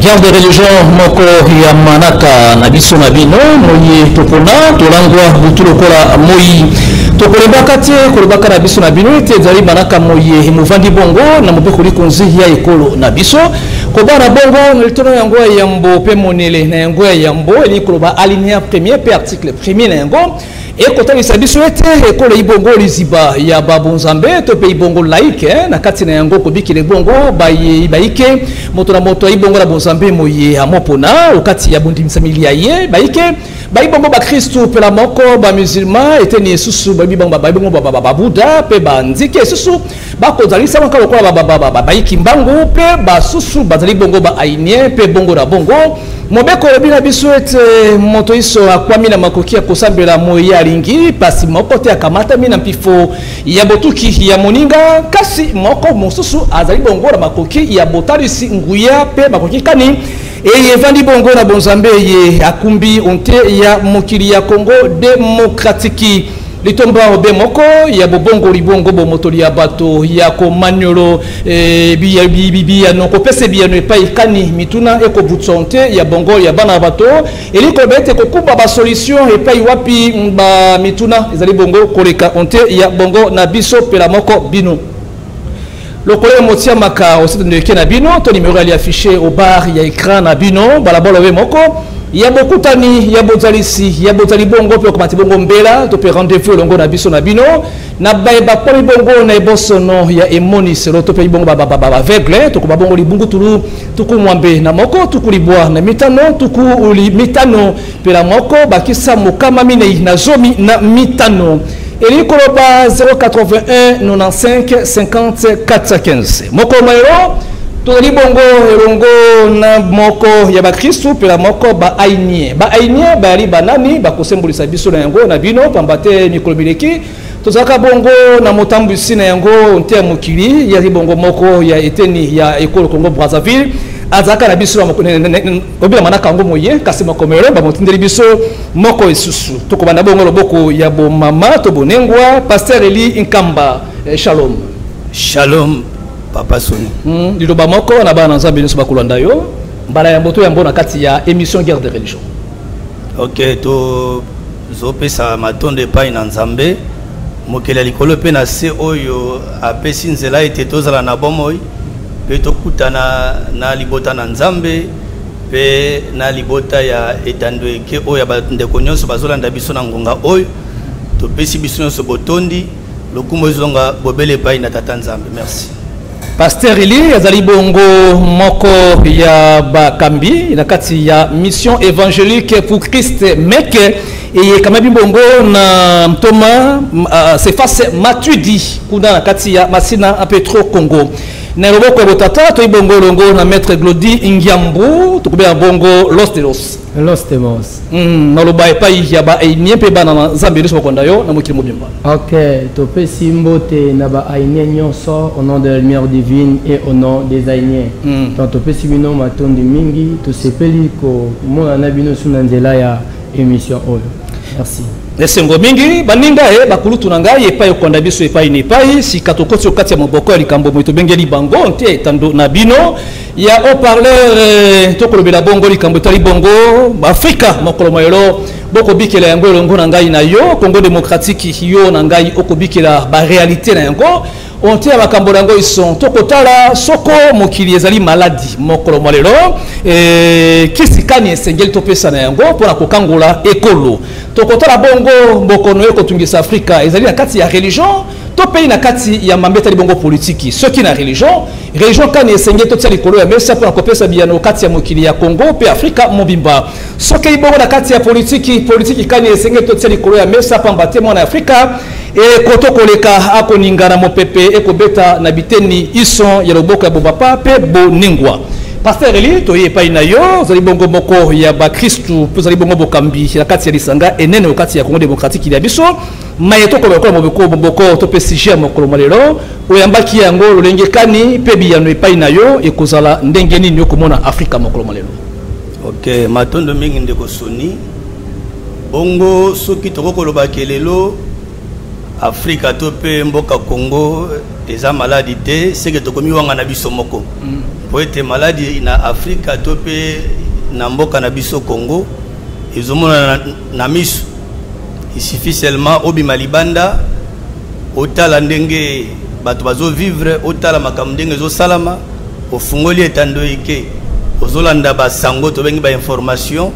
Guerre de religion moko ya manaka na biso na bino moye topona tolangwa butu lokola moi tokolembaka te kolobaka na biso na bino ete ezali manaka moye movandi bongo na mobeko likonzi ya ekolo na biso kobana bongo na litono yango ya yambo mpe monele na yango ya yambo elingi koloba alinéa premier mpe article premier na yango Ekotalisa biso ete ekolo ibongo liziba ya ba bonzambe to pe ibongo laïque na kati na yango kobikela ebongo baye baike moto na moto ibongo na bonzambe moye amopona okati ya bondimisami ya ye baike baibongo bakristu pela moko ba musulman eteni esusu bayebi bango baibongo ba buddha pe banzike esusu bakozalisamaka lokola bayi kimbangu mpe basusu bazali bongo ba ainien mpe bongo na bongo. Mobeko elobi na biso ete moto iso akwami na makoki ya kosambela moye alingi, mpasi moko te akamatami na mpifo ya botuki ya moninga, kasi moko mosusu azali bongo na makoki ya botalisi nguya mpe makoki kani eye evandi bongo na bonzambe eye akumbi onte ya mokili ya Congo demokratiki. Litomba obe moko ya bobongoli bongo bomotoli ya bato ya komanyolo eh, biyano kopesa biyano epai kani mituna ekobutswa nte ya bongo ya bana bato elingi koloba ete kokumba basolution epai wapi ba mituna ezali bongo koleka onte ya bongo na biso pela moko bino lokola emotiamaka ositando eke na bino to nimero yali affiche au bar ya écran na bino balabala obe moko ya bokutani ya bozalisi ya bozali bongo mpe okomati bongo mbela to mpe rendez-vous elongo na biso na bino na baye bakwami bongo na ebosono ya emoniselo to mpe bongo baaveugle tokoba bongo libungutulu tuku 61 25 50 mpe na 1 45 elingi koloba 081 95 50 415. Mokolo mayelo tozali bongo elongo na moko ya bakristu mpe na moko baainie. Baainie bayali banani? Bakosembolisa biso na yango na bino, pamba te mikolo mileki tozalaka bongo na motambwisi na yango nte ya mokili yali bongo moko ya eteni ya ekolo Congo Brazzaville, azalaka na biso obila manaka yango moye, kasi mokomelo bamotindeli biso moko esusu. Tokobanda bongo loboko ya bomama to bonengwa Pasteur Eli Nkamba. Shalom. Shalom Papa Soni. Liloba moko na bana Nzambe nyonso bakolanda yo mbala ya mboto yambo na kati ya émission Guerre de religion. Ok, tozopesa matondo epai na Nzambe mokeli ya likolo mpe na se oyo apesi nzela ete tozala na bomoi mpe tokutana na libota na Nzambe mpe na libota ya etando eke oyo ya bandeko nyonso bazolanda biso na ngonga oyo. Topesi biso nyonso botondi, lokumu ezonga bobele epai na Tata Nzambe. Merci. Pasteur Eli azali bongo moko ya bakambi na kati ya Mission évangélique pour Christ Meke eyekamami bongo na ntoma Cephas Matuidi kuna na kati ya Masina Petro Congo. Na loboko ya botata toyi bongo elongo na Maître Glody Ngiambu, tokobela bongo Los de Los. Los de Los. Naloba epai ya ba ainie mpe bana na Nzambe nyonso bakonda yo na mokili mobimba. Ok, topesi mbote na ba ainie nyonso au nom de la lumière divine et au nom des ainiens. Donc topesi bino matondi mingi, tosepeli komona na bino su na nzela ya émission oyo. Merci. Esengo mingi baninga e bakulutu na ngai epai okonda biso epai na epai sika tokoti okati ya moboko ya likambo moye tobengeli bango nte etando na bino ya haut-parleur tokolobela bongo likambo etali bongo Afrika mokolo moyelo bokobikela yango elongo na ngai na yo Congo démocratique yo na ngai okobikela ba réalité na yango onte ya makambo na yango ison tokotala soko mokili ezali maladi mokolo mwa lelo kisi kani esengeli topesa na yango mpona kokangola ekolo. Tokotala bongo bokono ekotungisa Afrika ezali na kati ya religion to pe na kati ya mambe etali bongo politiki. Soki na religion kani esengeli totia likolo ya mesa mpona kopesa biyano kati ya mokili ya Congo pe Afrika mobimba. Soki bongo na kati ya politiki kani esengeli totia likolo ya mesa pamba te mwana ya Afrika ekoto koleka akoninga na mopepe ekobeta na biteni ison ya loboko ya bobapa pe boningwa. Pasteur Eli, toye epai na yo, ozali bongo moko ya bakristu mpe ozali bongo bokambi na kati ya lisanga enene kati ya Congo démocratique ya biso. Maye tokoloba lokola moboko moboko to mpe sujet ya mokolo mwa lelo oyambaki yango lolenge kani mpe biyano epai na yo ekozala ndenge nini okomona Afrika mokolo mwa lelo? Ok, matondo mingi ndeko Soni. Bongo soki tokokolobaki lelo Afrika to mpe mboka Congo eza maladi te, seke tokomi wanga na biso moko. Po ete maladi na Afrika to mpe na mboka na biso Congo ezomonana na miso. Il suffit seulement obima libanda, otala ndenge bato bazo vivre, otala makambo ndenge ezosalama, ofungoli etando eke, ozolanda basango tobengi ba information,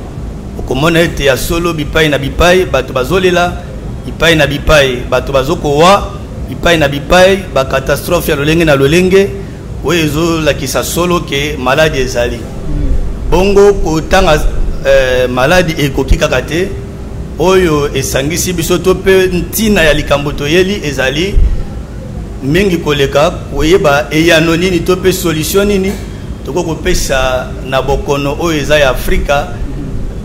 okomona ete ya solo bipai na bipai bato bazolela, bipai na bipai bato bazokowa, bipai na bipai ba catastrophe ya lolenge na lolenge oyo ezolakisa solo ke maladi ezali. Bongo kotanga maladi ekoki kaka te, oyo esangisi biso to mpe ntina ya likambo toyeli ezali mingi koleka koyeba eyano nini to mpe solution nini tokoki kopesa na bokono oyo eza ya Afrika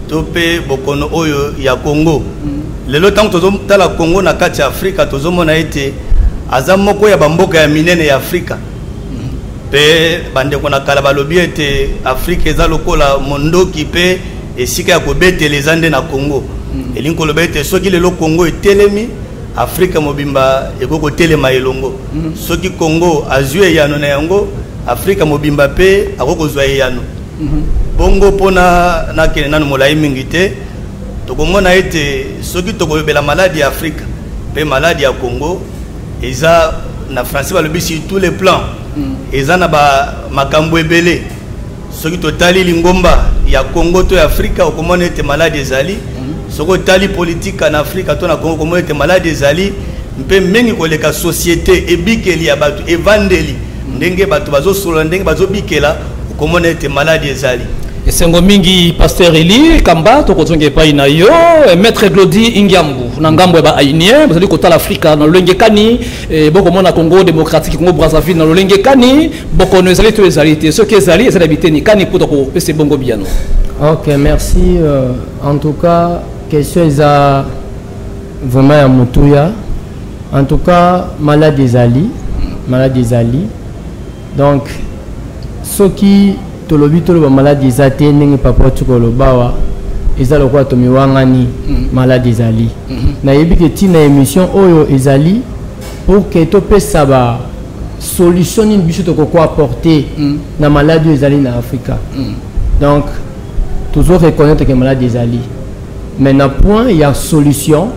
to mpe bokono oyo ya Congo. Lelo ntango tozotala Congo na kati ya Afrika, tozomona ete aza moko ya bamboka ya minene ya Afrika. Mpe bandeko na kala balobi ete Afrika eza lokola mondoki mpe esika ya kobetela eza nde na Congo. Elingi koloba ete soki lelo Congo etelemi, Afrika mobimba ekoki kotelema elongo. Soki Congo azwi eyano na yango, Afrika mobimba mpe akoki kozwa eyano. Bongo mpona nakende nanu molai mingi te, tokomona ete soki tokolobela maladi ya Afrika mpe maladi ya Congo, eza na français balobi sur tous les plans, eza na ba makambo ebele. Soki totali lingomba ya Congo to ya Afrika, okomona ete maladi ezali. Soki otali politika na Afrika to na Congo, okomona ete maladi ezali mpe mingi koleka société, ebikeli ya bato, evandeli ndenge bato bazosolola, ndenge bazobikela, okomona ete maladi ezali. Esengo mingi, Pasteur Eli Kamba, tokozonga epai na yo. Maître Glody Ingiambu, na ngambo ya bahainien, bozali kotala Afrika na lolenge kani? Bokomona Congo démocratique, Congo Brazzaville na lolenge kani? Bokono ezali to ezali te? Soki ezali, ezali na biteni kani? Mpo tokopesa bongo biyano. Ok, merci. En tout cas, question eza vraiment ya motuya. En tout cas, maladi ezali, maladi ezali. Donc soki tolobi, toloba maladi eza te, ndenge papa otuka koloba awa, eza lokola tomiwangani. Maladi ezali. Nayebi ke ntina émission oyo ezali pour ke topesa ba solution nini biso tokoki apporter na maladi oyo ezali na Afrika. Donc tozo reconnaître ke maladi ezali, mais na point ya solution,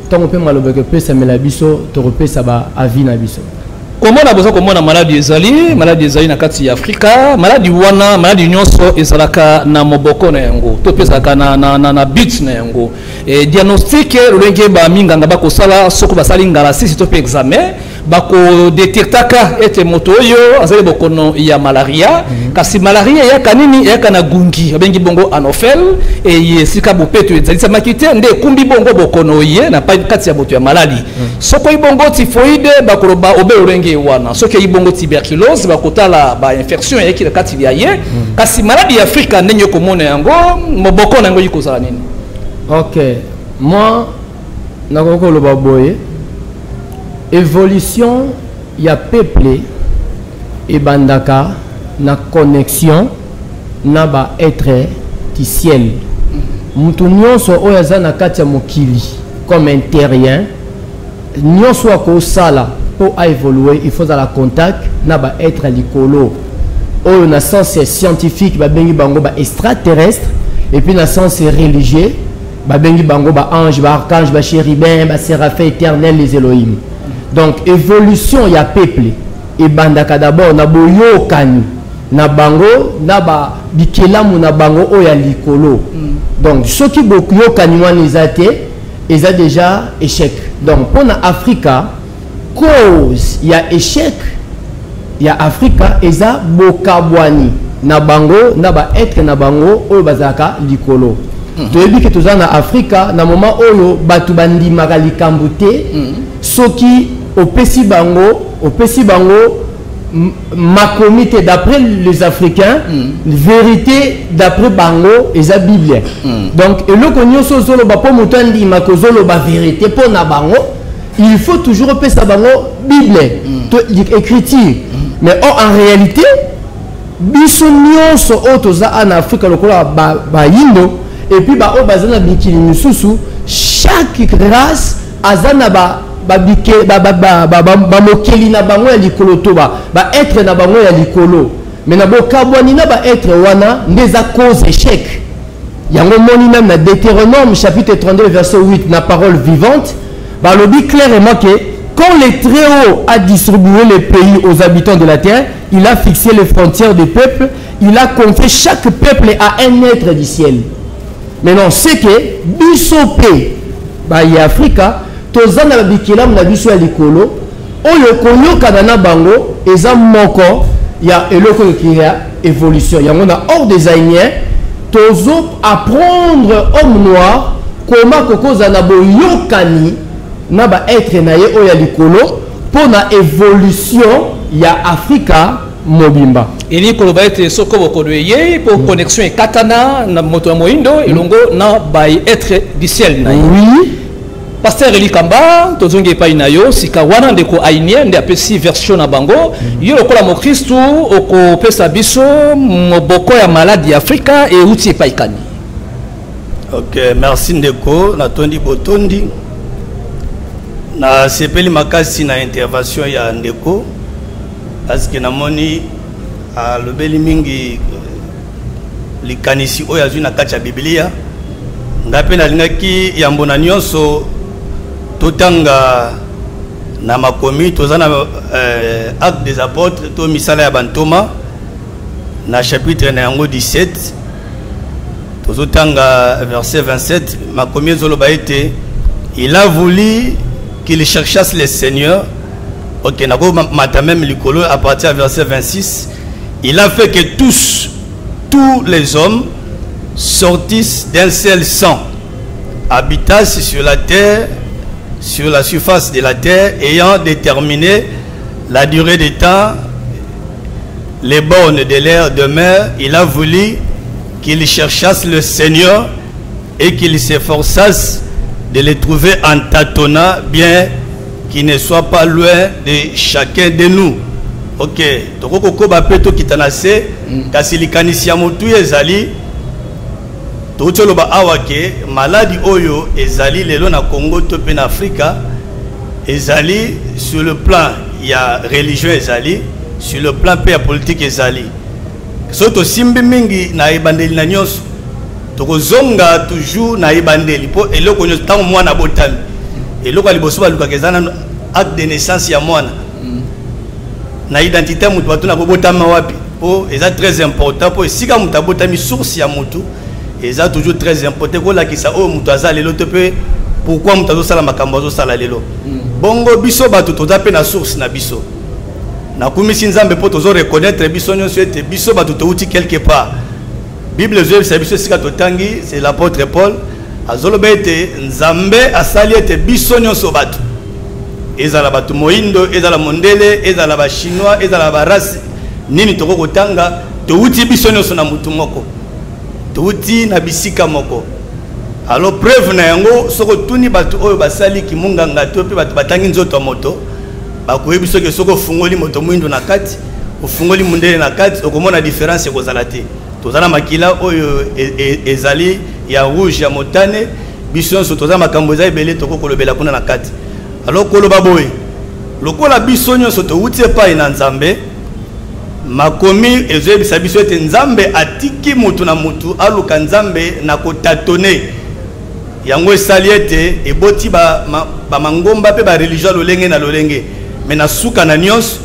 ntango mpe maloba ekopesamela biso, tokopesa ba avis na biso. Komona, boza komona maladi ezali, maladi ezali na kati ya Afrika. Maladi wana, maladi nyonso ezalaka na moboko na yango to mpe ezalaka na but na yango. Diagnostic lolenge baminganga bakosala, soki basali ngala sisi to mpe examen, bakodetectaka ete moto oyo azali bokono ya malaria. Kasi malaria eyaka nini? Eyaka na gungi babengi bongo anophèle, eye esika bopeto ezalisamaki te nde ekumbi bongo bokono ye na kati ya moto ya maladi. Soki oyi bongo typhoïde, bakoloba obe lolenge wana. Soki eyi bongo tuberculose, bakotala bainfection eyaki na kati ya ye. Kasi maladi ya Afrika, ndenge okomona yango, moboko na yango eyi kozala nini? Ok, moi nakoki koloba boye: évolution ya peuple ebandaka na connexion na baêtre du ciel. Mutu nyonso oyo aza na kati ya mokili comme un terrien, nyonso akosala mpo aévolue, il faut azala contact na baêtre ya likolo, oyo na sens scientifique babengi bango baextraterrestre, et puis na sens religieux babengi bango baange, baarchange, bachérubin, baséraphin éternel, les Elohim. Donc évolution ya peuple ebandaka d'abord na boyokani na bango na bikelamu na bango oyo ya likolo. Donc soki boyokani wana eza te, eza déjà échec. Donc mpona Afrika, cause ya échec ya Afrika eza bokabwani na bango na baêtre na bango oyo bazalaka likolo. Toyebi ke toza na Afrika na moment oyo bato bandimaka likambo te. Soki opesi bango makomi te, d'après les Africains, vérité d'après bango eza Bible. Donc eloko nyonso ozoloba, mpo moto andimaka ozoloba vérité, mpo na bango il faut toujours opesa bango Bible to écriture. Mais or en réalité, biso nyonso oyo toza a na Afrika lokola bayindo, et puis baoyo baza na mikili misusu, chaque race aza na bamokeli na bango ya likolo to baêtre na bango ya likolo. Mais na bokabwani na ba être wana nde eza cause échec. Yango moni même na Deutéronome chapitre 32 verset 8, na parole vivante, balobi clairement que quand le Très-Haut a distribué les pays aux habitants de la terre, il a fixé les frontières des peuples, il a confié chaque peuple à un être du ciel. Maintenant, c'est que biso pe ba ya Afrika toza na bikelamu na biso ya likolo oyo koyokana na bango eza moko ya eloko ya évolution. Yango na ordre des Aïniens tozo apprendre homme noir comment kokoza na boyokani na ba être na ye oyo ya likolo mpo na évolution ya Afrika mobimba. Elingi koloba ete soko bokono eyei mpo connexion ekatana na moto ya moyindo elongo na ba être du ciel na ye. Oui. Pasteur Eli Kamba, tozongi epai na yo sika wana ndeko Ainien nde apesi version na bango. Yo lokola mokristu okopesa biso moboko ya maladi ya Afrika euti epai kani? Ok, merci ndeko, natondi botondi. Nasepeli makasi na intervention ya ndeko parce que namoni alobeli mingi likanisi oyo azwi na kati ya Biblia. Ngai mpe nalingaki yambo na nyonso totanga na makomi. Toza na Acte des Apôtres to misala ya bantoma na chapitre na yango 17, tozotanga verset 27. Makomi ezoloba ete il a voulu qu'il cherchasse le Seigneur. Ok, nakomata même likolo à partir ya verset 26. Il a fait que tous les hommes sortissent d'un seul sang, habitassent sur la terre, sur la surface de la terre, ayant déterminé la durée des temps, les bornes de l'air de mer. Il a voulu qu'ils cherchassent le Seigneur et qu'ils s'efforçassent de le trouver en tâtonnant, bien qu'il ne soit pas loin de chacun de nous. Ok, tokokokoba mpe tokita na se, kasi likanisi ya motu ezali touti oloba awa ke maladi oyo ezali lelo na Congo to mpe na Afrika ezali sur le plan ya religion, ezali sur le plan mpe ya politique. Ezali soki tosimbi mingi na ebandeli na nyonso, tokozonga toujours na ebandeli, mpo eloko nyonso, ntango mwana abotami, eloko ya liboso balukaka eza nano acte de naissance ya mwana na identité ya moto. Bato na kobotama wapi, mpo eza très important, mpo esika moto abotami, source ya motu eza toujours très important, kolakisa oyo moto aza lelo to mpe pourquoi moto azosala makambo azosala lelo. Bongo biso bato toza mpe na source na biso. Nakumisi Nzambe mpo tozo reconnaître biso nyonso ete biso bato touti quelque part. Bible ezoyebisa biso esika totangi, c'est l'apôtre Paul azoloba ete Nzambe asali ete biso nyonso bato, ezala bato moyindo, ezala mondele, ezala bachinois, ezala barace nini tokoki kotanga, touti biso nyonso na motu moko, touti na bisika moko. Alors preuve na yango, soki otuni bato oyo basali kimunganga to mpe bato batangi nzoto ya moto, bakoyebi soki ofungoli moto mwindu na kati, ofungoli mondele na kati, okomona différence ekozala te. Toza na makila oyo ezali ya rouge, ya motane, biso nyonso toza. Makambo eza ebele tokoki kolobela kuna na kati. Alors koloba boye, lokola biso nyonso towuti epai na Nzambe, makomi ezoyebisa biso ete Nzambe atiki motu na motu aluka Nzambe na kotâtonner. Yango esali ete eboti bamangomba mpe bareligion ya lolenge na lolenge. Me na suka na nyonso,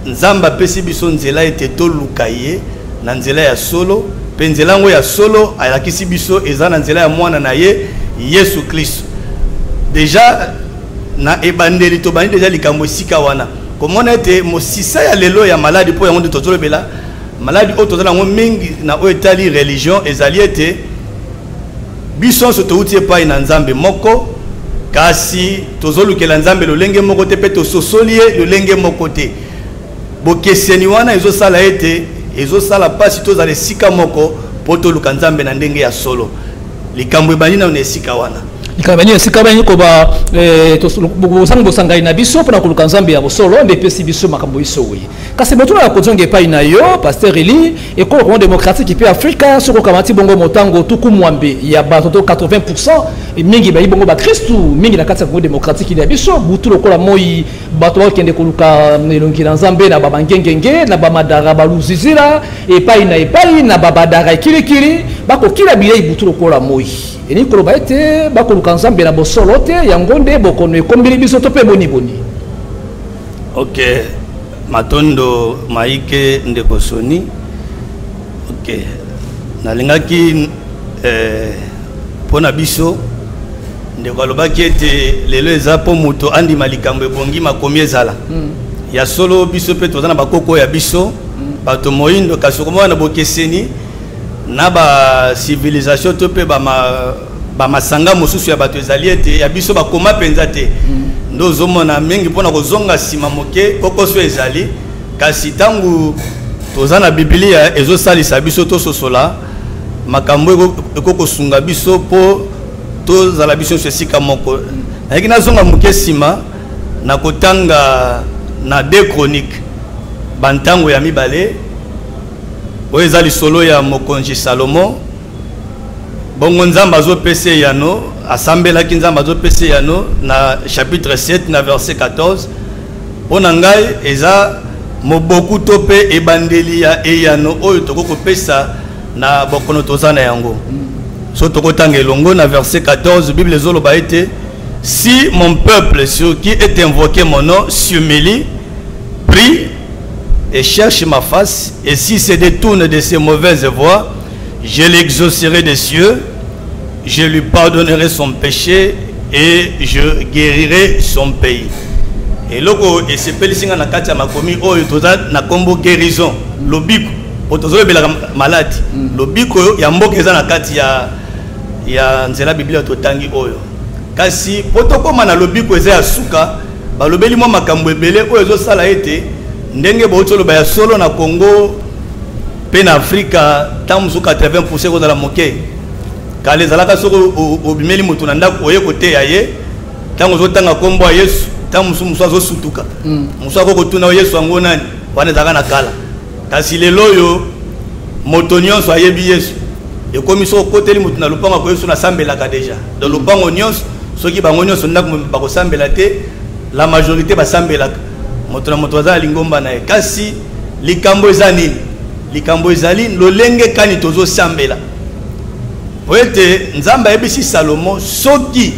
Nzambe apesi biso nzela ete toluka ye na nzela ya solo, mpe nzela yango ya solo alakisi biso eza na nzela ya mwana na ye Yesu Kristo. Déjà na ebandeli tobandi déjà likambo esika wana, komona ete mosisa ya lelo ya maladi, mpo yango nde tozolobela, maladi oyo toza nango mingi na oyo etali religion, ezali ete biso nyonso touti epai na Nzambe moko, kasi tozolukela Nzambe lolenge moko te mpe tososoli ye lolenge moko te. Bokeseni wana ezosala ete ezosala mpasi tozala esika moko mpo toluka Nzambe na ndenge ya solo. Likambo ebandi nano na esika wana. Likambo nini esika bayini koba bozangi bosangani na biso mpo na koluka Nzambe ya bosolo nde epesi biso makambo iso oye. Kasi motuna ya kozonga epai na yo, Pasteur Eli, ekolo Congo démocratique mpe Afrika, soki okamati bongo motango 80 ya bato to 80%, mingi bayi bongo bakristu, mingi na kati ya Congo démocratique ya biso, butu lokola moi, bato bakende koluka elongi na Nzambe na babangengenge, na bamadara baluzizila, epai na epai, na babadara ekilikili, bakokila bilei butu lokola moi. Elingi koloba ete bakoluka Nzambe na bosolo te, yango nde bokono ekombeli biso to mpe boni boni. Ok, matondo maike ndeko Soni. Ok, nalingaki mpo na biso ndeko alobaki ete lelo eza mpo moto andima likambo ebongi makomi ezala. Ya solo biso mpe toza na bakoko ya biso bato moindo, kasi okomona na bokeseni na ba civilisation to mpe bamasanga mosusu ya bato ezali ete ya biso bakoma mpenza te. Nde ozomona mingi mpona kozonga nsima moke kokoso ezali, kasi ntango toza na Biblia ezosalisa biso tososola makambo ekokosunga biso mpo tozala biso nyonso esika moko. Nayaki nazonga moke nsima na kotanga na 2 Chroniques bantango ya mibale, oyo eza lisolo ya mokonzi Salomo. Bongo Nzambe azopesa eyano, asambelaki Nzambe azopesa eyano na chapitre 7 na verset 14. Mpo na ngai eza moboku to mpe ebandeli ya eyano oyo tokoki kopesa na bokono toza na yango. So tokotanga elongo na verset 14, Bible ezoloba ete si mon peuple sur qui est invoqué mon nom s'humilie, prie et cherche ma face, et s'il se détourne de ses mauvaises voies, je l'exaucerai des cieux, je lui pardonnerai son péché et je guérirai son pays. Eloko esepelisi nga na kati ya makomi oyo toza na kombo guérison, lobiko, po tozoyebelaka maladi, lobiko ya mboka eza na kati ya nzela Biblia totangi oyo. Kasi po tokóma na lobiko eza ya suka, balobeli mwa makambo ebele oyo ezosala ete ndenge bauti oloba ya solo na Congo mpe na Afrika, ntango mosusu 80% ekozala moke. Kala ezalaka soki obimeli moto na ndako oye koteya ye, ntango ozotanga nkombo ya Yesu, ntango mosusu mosusu azosutuka, mosusu akoki kotuna Yesu yango nani, wana ezalaka na kala. Kasi lelo oyo moto nyonso ayebi Yesu, ekomi soki okoteli moto na lopango akoyebi so nasambelaka deja. Donc lopango nyonso, soki bango nyonso ndako bakosambela te, la majorité basambelaka, moto na moto aza na lingomba na ye. Kasi likambo eza nini? Likambo ezali lolenge kani tozosambela. Po ete Nzambe ayebisi Salomo, soki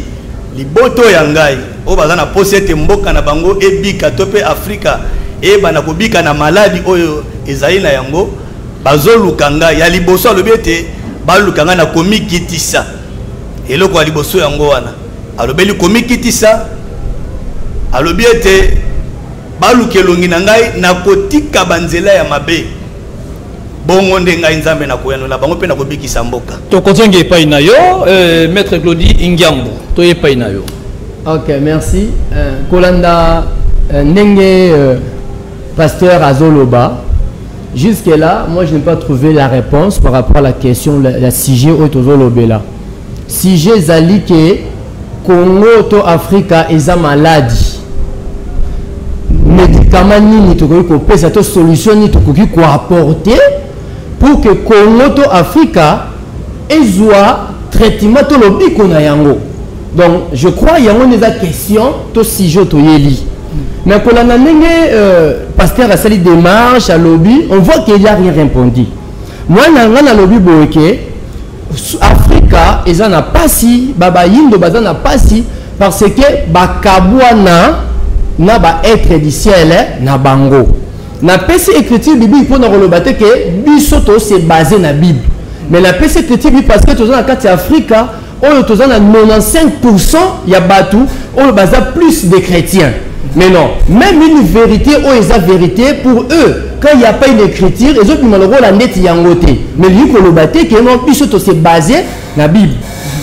liboto ya ngai oyo baza na posa ete mboka na bango ebika to mpe Afrika eyebana kobika na maladi oyo ezali na yango, bazoluka ngai. Ya liboso alobi ete baluka ngai na komikitisa. Eloko ya liboso yango wana alobeli komikitisa, alobi ete baluka elongi na ngai na kotika banzela ya mabe, bongo nde ngai Nzambe nakoyanola bango mpe nakobikisa mboka. Tokozongi epai na yo, Maître Glody Ngiambu, toye epai na yo. Ok, merci. Kolanda ndenge pasteur azoloba, jusque là moi je n'ai pas trouvé la réponse par rapport à la question, la sujet oyo tozolobela. Sujet ezali ke Congo to Afrika eza maladi, médicament nini tokoki kopesa to solution nini tokoki koapporter pour que Congo to Afrika ezwa traitement to lobiko na yango. Donc je crois yango nde eza question to sujet toyeli. Mais kolanda ndenge pasteur asali démarche alobi, on voit qu'il a rien répondu. Moi na nga nalobi boye ke Afrika eza na pasi, babayindo baza na pasi parce que bakabwana na ba être du ciel na bango. Napesi écriture biblique mpona koloba te ke biso to se base na Bible, mais napesi écriture biblique parce que toza na kati ya Afrika oyo toza na 95% ya bato oyo baza plus des chrétiens. Mais non, même une vérité oyo eza vérité pour eux, quand il y a pas une écriture, ezobima lokola ndeti yango te, mais lingi koloba te ke non, biso to se base na Bible.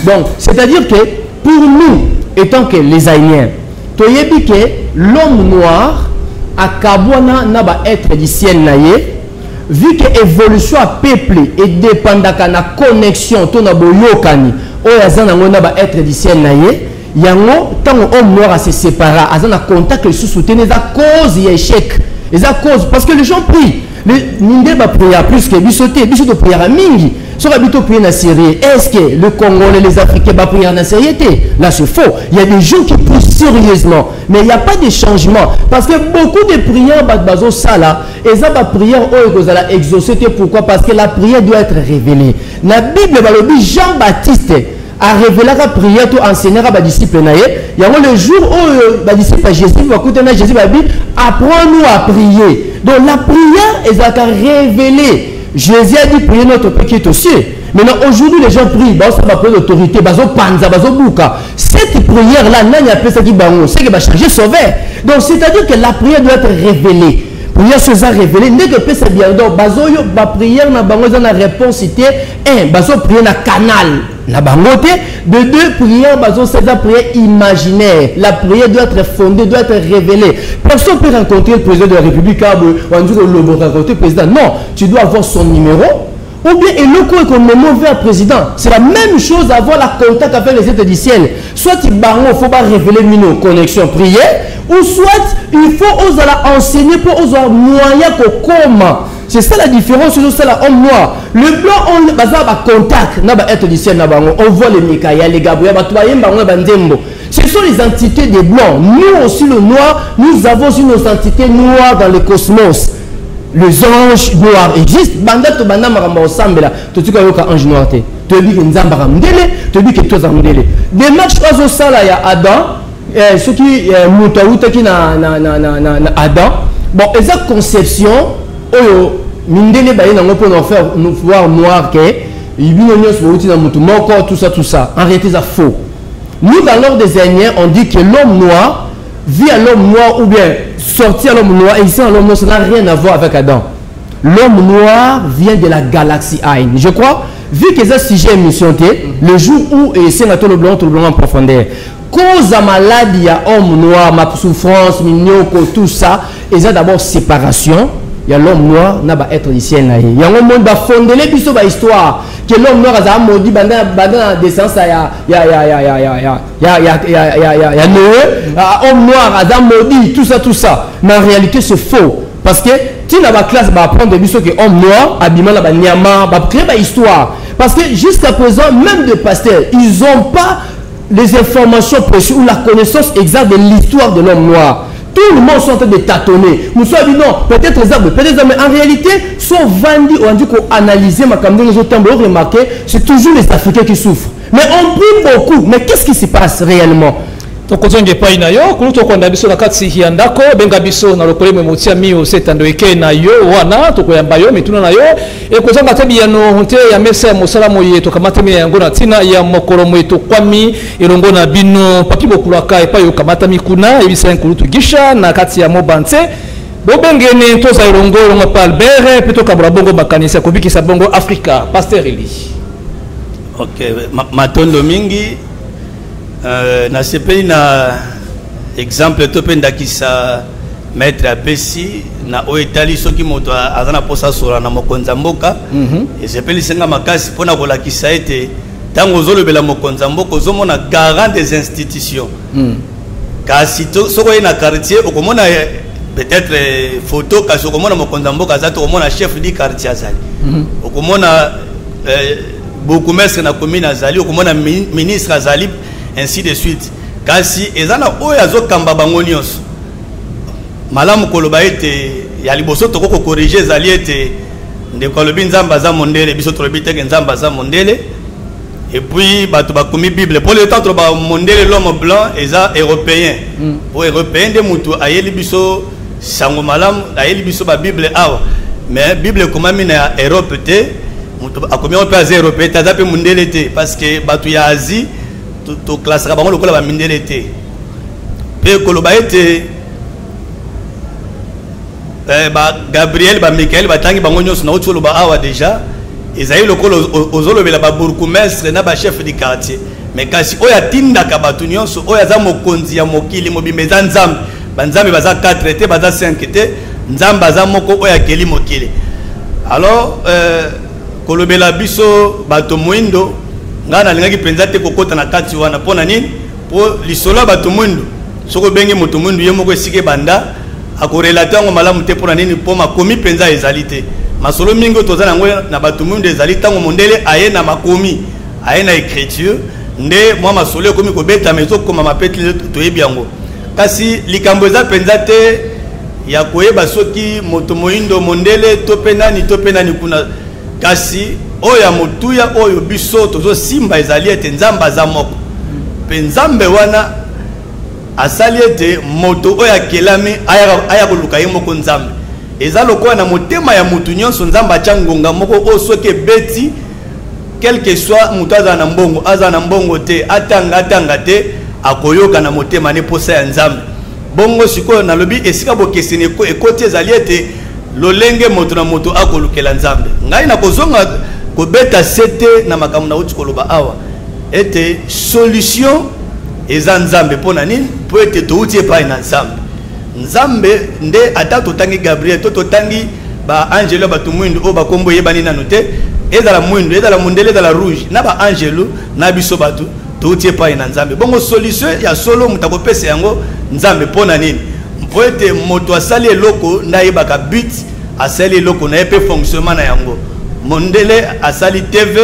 Donc c'est-à-dire que pour nous, étant que les Haïtiens, toyebi ke l'homme noir akabwana na ba être du ciel na ye, vu que évolution ya peuple edépendaka na connexion to na boyokani Oyo aza nango na ba être du ciel na ye. Yango ntango homme noir ase sépara, aza na contact lisusu te, eza cause ya échec, eza cause parce que les gens prient. Nde baprière plus que biso te. Biso topriara mingi. Soki abi toprier na sérieux, est ce que le Congolais, les Africains baprière na sérieux te? Là, c'est faux. Il y a des gens qui prient sérieusement, mais il n'y a pas de changement, parce que beaucoup de prières bato bazosala eza baprière oyo ekozala exaucé te. Pourquoi? Parce que la prière doit être révélée. Na Bible balobi Jean Baptiste arévélaka prière to enseignaka badisciple na ye yango. Le jour oyo badisciple ya Jésus bakutana Jésus, babi: "Apprends-nous à prier." Donc la prière ezalaka révélée. Jésus a dit: "Priez notre Père qui est aux cieux." Maintenant, aujourd'hui, les gens prient, baosala baprière d'autorité, bazopanza, bazobuka. Cette prière là, nani apesaki bango? C'est que bacharge sauveur. Donc c'est à dire que la prière doit être révélée. Prière so eza révélé, ndenge epesa bien. Donc bazoyo baprière na bango eza na réponse te. Un, bazoprie na canal na bango te. De deux, prière bazosala eza prière imaginaire. La prière doit être fondée, doit être révélée. Personne peut rencontrer le président de la République aboye wanzi kolobo rencontrer le président. Non, tu dois avoir son numéro ou bien eloko ekomema vers président. C'est la même chose, avoir la contact avec les êtres du ciel. Soit bango faut pas révéler mino connexion prière, ou soit il faut ozala enseigner mpo ozwa moyen kokoma. C'est ça la différence. Ozosala homme noir, le blanc, on baza bacontact na baêtre du ciel na bango. On voit les Mikael, les Gabriel, bato bayemba bango na banzembo. Ce sont les entités des blancs. Nous aussi, le noir, nous avons aussi nos entités noires dans le cosmos. Les anges noirs existent. Banda to banda makambo osambela, totika yoka ange noir te. Toyebi ke Nzambe aka mondele, toyebi ke toza mondele. Démarche oyo azosala ya Adam, soki moto awutaki na Adam, bon, eza conception oyo mindele baye nango mpona faire voir noir ke bino nyonso bouti na motu moko, tout ça, tout ça. En réalité, eza faux. Nous, dans l'ordre des Aïniens, on dit que l'homme noir vit à l'homme noir ou bien sorti à l'homme noir et ici à l'homme noir, ça n'a rien à voir avec Adam. L'homme noir vient de la galaxie Aïn. Je crois, vu que ça sujet émission, le jour où et c'est le blanc, tout le blanc en profondeur. Cause à maladie ya homme noir, ma souffrance, minyoko, tout ça, et ça d'abord séparation. Il y a l'homme noir na ba être ici na ye. Yango monde ba fondele biso ba histoire que l'homme noir aza maudit banda banda na descendance ya Noé, homme noir aza maudit, tout ça, tout ça. Mais en réalité, c'est faux, parce que tina ba classe ba apprendre biso que homme noir abima na ba nyama, ba créer ba histoire, parce que jusqu'à présent, même des pasteurs, ils ont pas les informations précises ou la connaissance exacte de l'histoire de l'homme noir. Tout le monde sont en train de tâtonner. Nous sommes dit non, peut-être les arbres, peut-être, mais en réalité, sont vendus, on dit qu'on analyser ma les autres, remarqué, c'est toujours les Africains qui souffrent. Mais on prie beaucoup. Mais qu'est-ce qui se passe réellement? Tokozonga epai na yo kulu tokonda biso na kati ya ndako. Benga biso na lokolo motia mio setando eke na yo wana tokoyamba yo mituna na yo ekozanga te biyano te ya mesa ya mosala moye tokamatami yango na ntina ya mokolo moye tokwami elongo na bino. Papi bokulaka epai okamatami kuna, yebisa nkulutu Gisha na kati ya Mobanse bobengene toza elongo elongo pa Albert mpe tokabola bongo makanisi ya kobikisa bongo Afrika. Pasteur Eli. Ok, matondo mingi. Nasepeli na exemple to mpe ndakisa maître apesi na oyo etali soki moto aza na mposa asola na mokonzi ya mboka. Esepelisi nga makasi mpona kolakisa ete ntango ozolobela mokonzi ya mboka, ozomona garant des institutions. Kasi soki oye na quartier, okomona peut-être photo, kasi okomona mokonzi ya mboka aza te. Okomona chef du quartier azali, okomona bourgmestre na commune azali, okomona ministre azali, ainsi de suite. Kasi eza na oyo azokamba bango nyonso. Malamu koloba ete ya liboso tokoki kocorriger ezali ete ndeko alobi Nzambe aza mondele. Biso tolobi teke Nzambe aza mondele. Et puis bato bakomi Bible mpo le temps toloba mondele, l'homme blanc eza européen, po européen nde motu ayeli biso sango malamu, ayeli biso babible awa. Mais Bible ekomami na Europe te. Moto akomi yango mpe aza européen te, aza mpe mondele te, parce que bato ya Asie toklasaka bango lokola bamindele te. Mpe koloba ete ba Gabriel, ba Michael, batangi bango nyonso, nauti koloba awa déjà, ezali lokola ozolobela babourgmestre na bachef du quartier. Mais kasi oyo atindaka bato nyonso, oyo aza mokonzi ya mokili mobimba, eza Nzambe. Banzambe baza 4 te, baza 5 te. Nzambe aza moko oyo akeli mokili. Alors kolobela biso bato moindo. Ngai nalingaki mpenza te kokota na kati wana. Mpo na nini? Mpo lisolo ya bato mwindu, soki obengi moto mwindu ye moko esika ebanda, akorelate yango malamu te. Mpo na nini? Mpo makomi mpenza ezali te. Masolo mingi oyo toza na yango na bato mwindu ezali ntango mondele aye na makomi, aye na écriture, nde mwa masolo ekomi kobetama, ezokomama mpe toyebi yango. Kasi likambo eza mpenza te ya koyeba soki moto moindo, mondele to mpe nani to mpe nani kuna. Kasi oyo ya motuya oyo biso tozosimba ezali ete Nzambe aza moko, mpe Nzambe wana asali ete moto oyo akelami aya koluka ye moko Nzambe. Eza lokola na motema ya moto nyonso Nzambe atya ngonga moko oyo soki ebeti, quel que soit moto azala na mbongo, azala na mbongo te, atanga atanga te, akoyoka na motema ne posa ya Nzambe. Bongo sikoyo nalobi esika bokeseni ekoti ezali ete lolenge moto na moto akolukela Nzambe. Ngai nakozonga kobeta sete na makambo nauti koloba awa ete solution eza Nzambe. Mpo na nini? Mpo ete touti epai na Nzambe. Nzambe nde, ata totangi Gabriel to totangi baangelu ya bato mwindu oyo bakombo eyebani nanu te, ezala mwindu, ezala mondele, ezala rouge, na baangelu na biso bato touti epai na Nzambe. Bongo solution ya solo moto akopesa yango Nzambe. Mpo na nini? Mpo ete moto asali eloko nde ayebaka but asali eloko na ye mpe fonctionnement na yango. Mondele asali TV,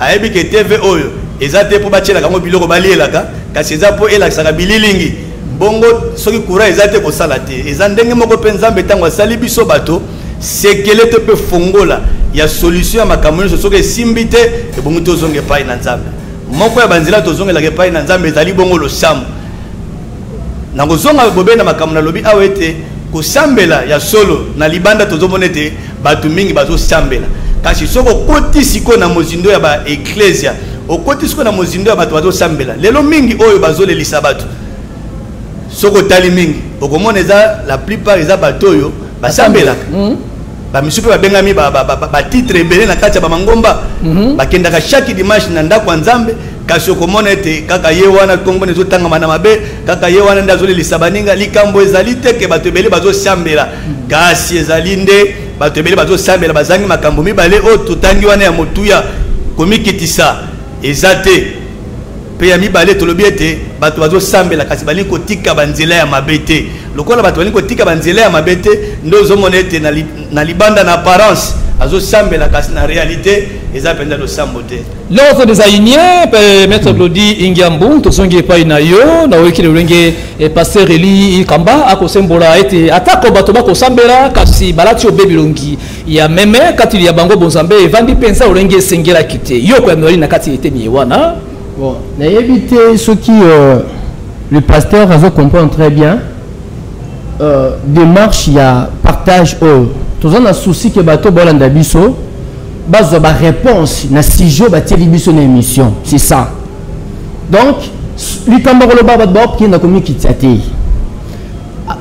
ayebi ke TV oyo eza te mpo batielaka yango biloko balielaka, kasi eza mpo elakisaka bililingi. Bongo soki courant eza te, kosala te. Eza ndenge moko mpe Nzambe ntango asali biso bato, sekele to mpe fongola ya solution ya makambo nyonso soki esimbi te, ebongi tozonga epai na Nzambe. Moko ya banzela tozongelaka epai na Nzambe ezali bongo losambo. Nakozonga bobe na makambo nalobi awa ete kosambela ya solo na libanda tozomona ete bato mingi bazosambela, kasi soki okoti sikoyo na mozindo ya baeklesia, okoti sikoyo na mozindo ya bato bazosambela lelo mingi oyo bazolelisa bato, soki otali mingi okomona eza la plupart eza bato oyo basambelaka. Bamisusu mpe babengami batitre ebele na kati ya bamangomba, bakendaka chaque dimanche na ndako ya Nzambe, kasi okomona ete kaka ye wana nkombo ezotangama na mabe, kaka ye wana nde azolelisa baninga. Likambo ezali te ke bato ebele bazosambela, kasi ezali nde bato ebele bazosambela bazangi makambo mibale oyo totangi wana ya motuya: komikitisa eza te, mpe ya mibale tolobi ete bato bazosambela kasi balingi kotika banzela ya mabe te. Lokola bato balingi kotika banzela ya mabe te, nde ozomona ete na libanda, na apparence azosambela, kasi na réalité eza mpenza losambo te. L'ordre des Aïniens, maître Glody Ingiambu, tozongi epai na yo. Naoyoki lolenge pasteur Eli Kamba akosembola ete atako bato bakosambela kasi balati obe bilongi ya meme, kati ya bango bonzambe evandi mpenza lolenge esengelaki te. Yo koyamela na kati eteni ye wana? Bon, nayebi te soki le pasteur azo comprendre très bien démarche ya partage oyo toza na souci ke bato bolanda biso bazwa baréponse na sujet batieli biso na émission. C'est ça. Donc likambo koloba, bato baokenda komikitisa te.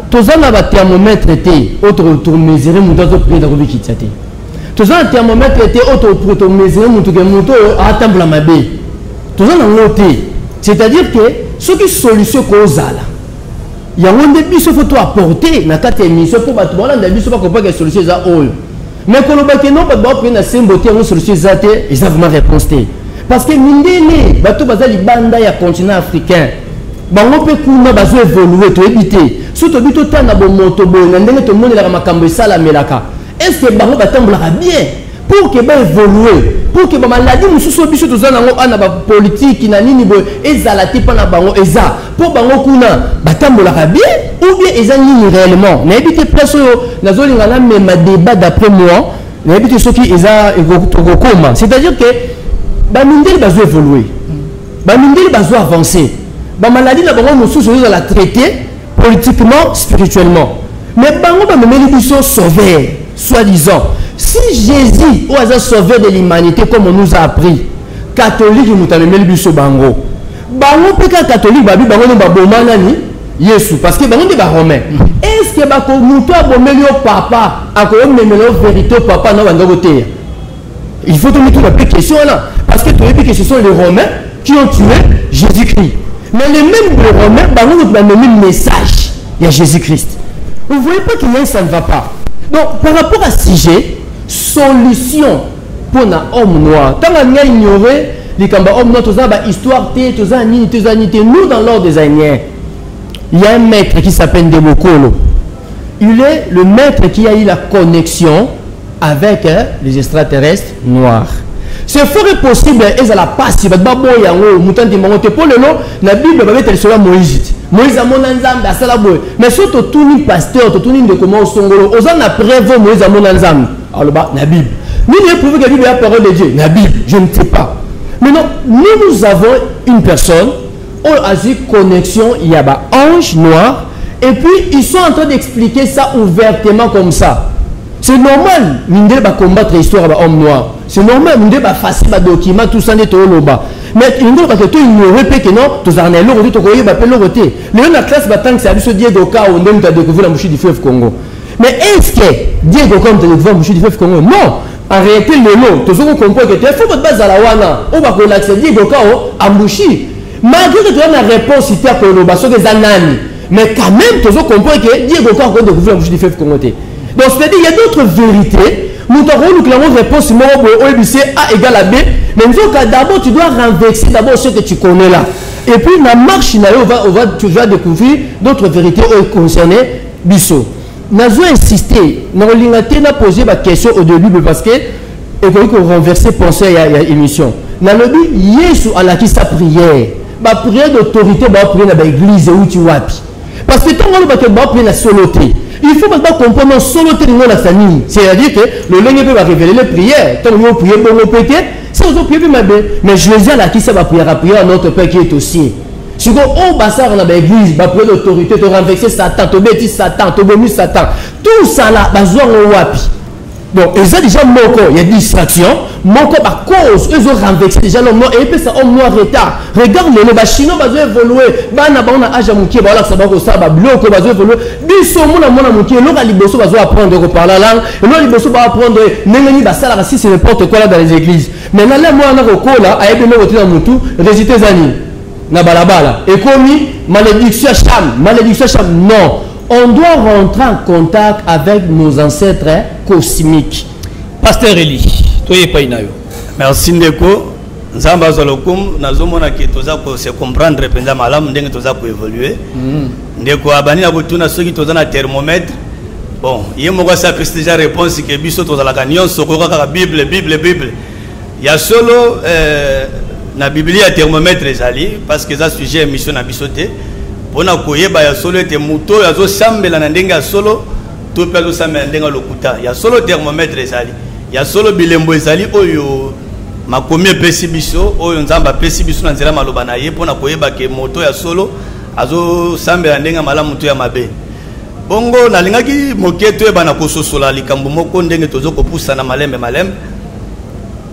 Toza na bathermomètre te oyo tomesure moto azokenda komikitisa te. Toza na thermomètre te oyo tomesure moto ke moto oyo atambola mabe. Toza nango te. C'est-à-dire que soki solution kozala yango nde biso faut toapporter na kati ya émission mpo bato balanda biso bakopaka solution eza oyo. Mais koloba ke non, bato bakoki na sembo te, yango solution eza te, eza vraiment réponse te, parce que mindele, bato baza libanda ya continent africain, bango mpe kuna bazo évolue. Toyebi te so tobi totanga bomoto boye na ndenge tomonelaka makambo esalamelaka, est ce que bango batambolaka bien pour que baévolue, pour que bamaladi mosusu oyo biso toza nango ana bapolitiki na nini boye ezala te mpo na bango? Eza mpo bango kuna batambolaka bien ou bien eza nini réellement? Nayebi te place oyo nazolinga namema débat. D'après moi, nayebi te soki eza tokokoma. C'est-à-dire que bamindele bazo évolue, bamindele bazo avance, bamaladi na bango mosusu ezozala traité politiquement, spirituellement, mais bango bamemeli biso sauveur soi-disant. Si Jésus oyo aza sauveur de l'humanité comme on nous a appris, catholique moto amemeli biso bango, bango mpe kaka catholique babi bango nde baboma nani? Yesu, parce que bango nde baromain. Est ce que bako moto abomeli yo papa akoyomemela yo vérité papa na banda koteya? Il faut tomituna mpe question wana, parce que toyebi que ce sont les Romains qui ont tué Jésus-Christ, mais les mêmes les Romains, bango moto bamemi message ya Jésus-Christ. Vous voyez pas qu'il y a ça ne va pas? Donc par rapport à sujet solution mpona homme noir, ntango alingi ignorer Likambo homme noir, toza ba histoire te, toza nini, toza nini te. Nous, dans l'ordre des Aïniens, il y a un maître qui s'appelle Ndebokolo. Il est le maître qui a eu la connexion avec les extraterrestres noirs. C'est fort possible, ezala pasi, bato baboya yango, moto andima yango te. Po lelo na Bible babeta lisolo ya Moïse te. Moïse amona Nzambe asala boye. Mais soki totuni pasteur, totuni ndeko moko songolo, oza na preuve Moïse amona Nzambe? Aloba na Bible. Nini eprouve que Bible est la parole de Dieu? Na Bible, je ne sais pas. Maintenant, nous, nous avons une personne oyo azwi connexion ya ba ange noir, et puis ils sont en train d'expliquer ça ouvertement comme ça. C'est normal, mindele ba combattre histoire ya ba homme noir. C'est normal, mindele ba effacer ba document, tout ça nde toyoloba. Mais indele bato to ignorer pe que non, tozala na eloko te, tokoyeba pe eloko te. Lelo na classe batangisa biso Diego Cao nde moto adécouvrir la mouche du fleuve Congo. Mais est-ce que Diego Cao moto adécouvrir la mouche du fleuve Congo? Non. En réalité lelo tozo comprendre que te faut bato bazala wana oyo bakolakisa Diego Cao ambushi. Malgré que toza na réponse te ya koloba soki eza nani, mais quand même tozo comprendre que Diego Cao akodécouvrir la mouche du fleuve Congo te. Donc c'est-à-dire il y a d'autres vérités, moto akolukela yango réponse moko boye oyebisi A égale à B, mais nzoka d'abord tu dois renverser d'abord ce que tu connais là, et puis na marche na yo tu vas découvrir d'autres vérités oyo concerné biso. Nazo insister na kolinga te na poser ba question au début parce que ekoki ko renverser pensée ya émission. Nalobi Yesu alakisa prière, ba prière d'autorité, ba prière na ba église euti wapi? Parce que ntango alobaki ba prière na solo te, il faut bato bacomprendre solo te lingo olakisa nini. C'est-à-dire que lolenge mpe barévélé les prières, ntango yo prier bongo mpe te, se ozoprier mpe mabe. Mais Jésus alakisa baprière, prière Notre Père qui est au ciel. Sikoyo oyo basalaka na baeglise, baprière d'autorité, torenverse Satan, tobeti Satan, tobomi Satan, tout ça là bazwa yango wapi? Donc eza déjà moko ya distraction, moko bacause oyo ezorenverse déjà l'homme noir eyepesa homme noir retard. Regarde lelo bachinois bazo évolue, bana bango na age ya mokie baolakisa bango kosala babiloko, bazo évolue. Biso omona mwana mokie, eloko ya liboso bazo apprendre koparla langue, eloko ya liboso baapprendre ndenge nini basalaka, si c'est n'importe quoi là dans les églises. Mais nale mwana kokola ayebi eloko te na motu, résultat eza nini? Na balabala ekomi malédiction ya Cham, malédiction ya Cham. Non, on doit rentrer en contact avec nos ancêtres cosmiques. Pasteur Eli, toye epai na yo. Merci ndeko, Nzambe azwa lokumu. Nazomona ke toza kose comprendre mpenza malamu ndenge toza koévolue. Ndeko abandi na kotuna soki toza na thermomètre. Bon, ye moko asi apesi déjà réponse ke biso tozalaka nyonso koyoka kaka Bible, Bible, Bible. Ya solo, na Biblia ya thermomètre ezali, parce que eza sujet émission na biso te, mpona koyeba ya solo ete moto oyo azosambela na ndenge ya solo to mpe azosambela na ndenge ya lokuta. Ya solo thermomètre ezali, ya solo bilembo ezali oyo makomi epesi biso, oyo Nzambe apesi biso na nzela maloba na ye, mpona koyeba ke moto ya solo azosambela na ndenge ya malamu to ya mabe. Bongo nalingaki moke toyeba na kososola likambo moko ndenge tozo kopusana malembe malembe.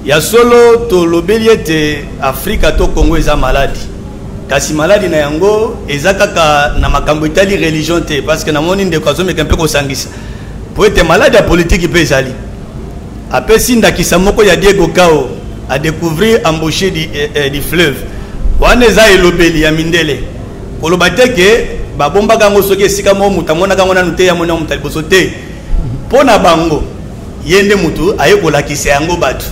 Ya solo tolobeli ete Afrika to Congo eza maladi, kasi maladi na yango eza kaka na makambo etali religion te, parce que namoni ndeko azomeka mpe kosangisa po ete maladi ya politiki mpe ezali. Apesi ndakisa moko ya Diego Cao a découvrir embouchure du fleuve. Wana eza elobeli ya mindele, koloba te ke babombaka yango soki esika moko moto amonaka yango nanu te, ya moni yango moto ya liboso te. Mpo na bango ye nde moto aye kolakisa yango bato,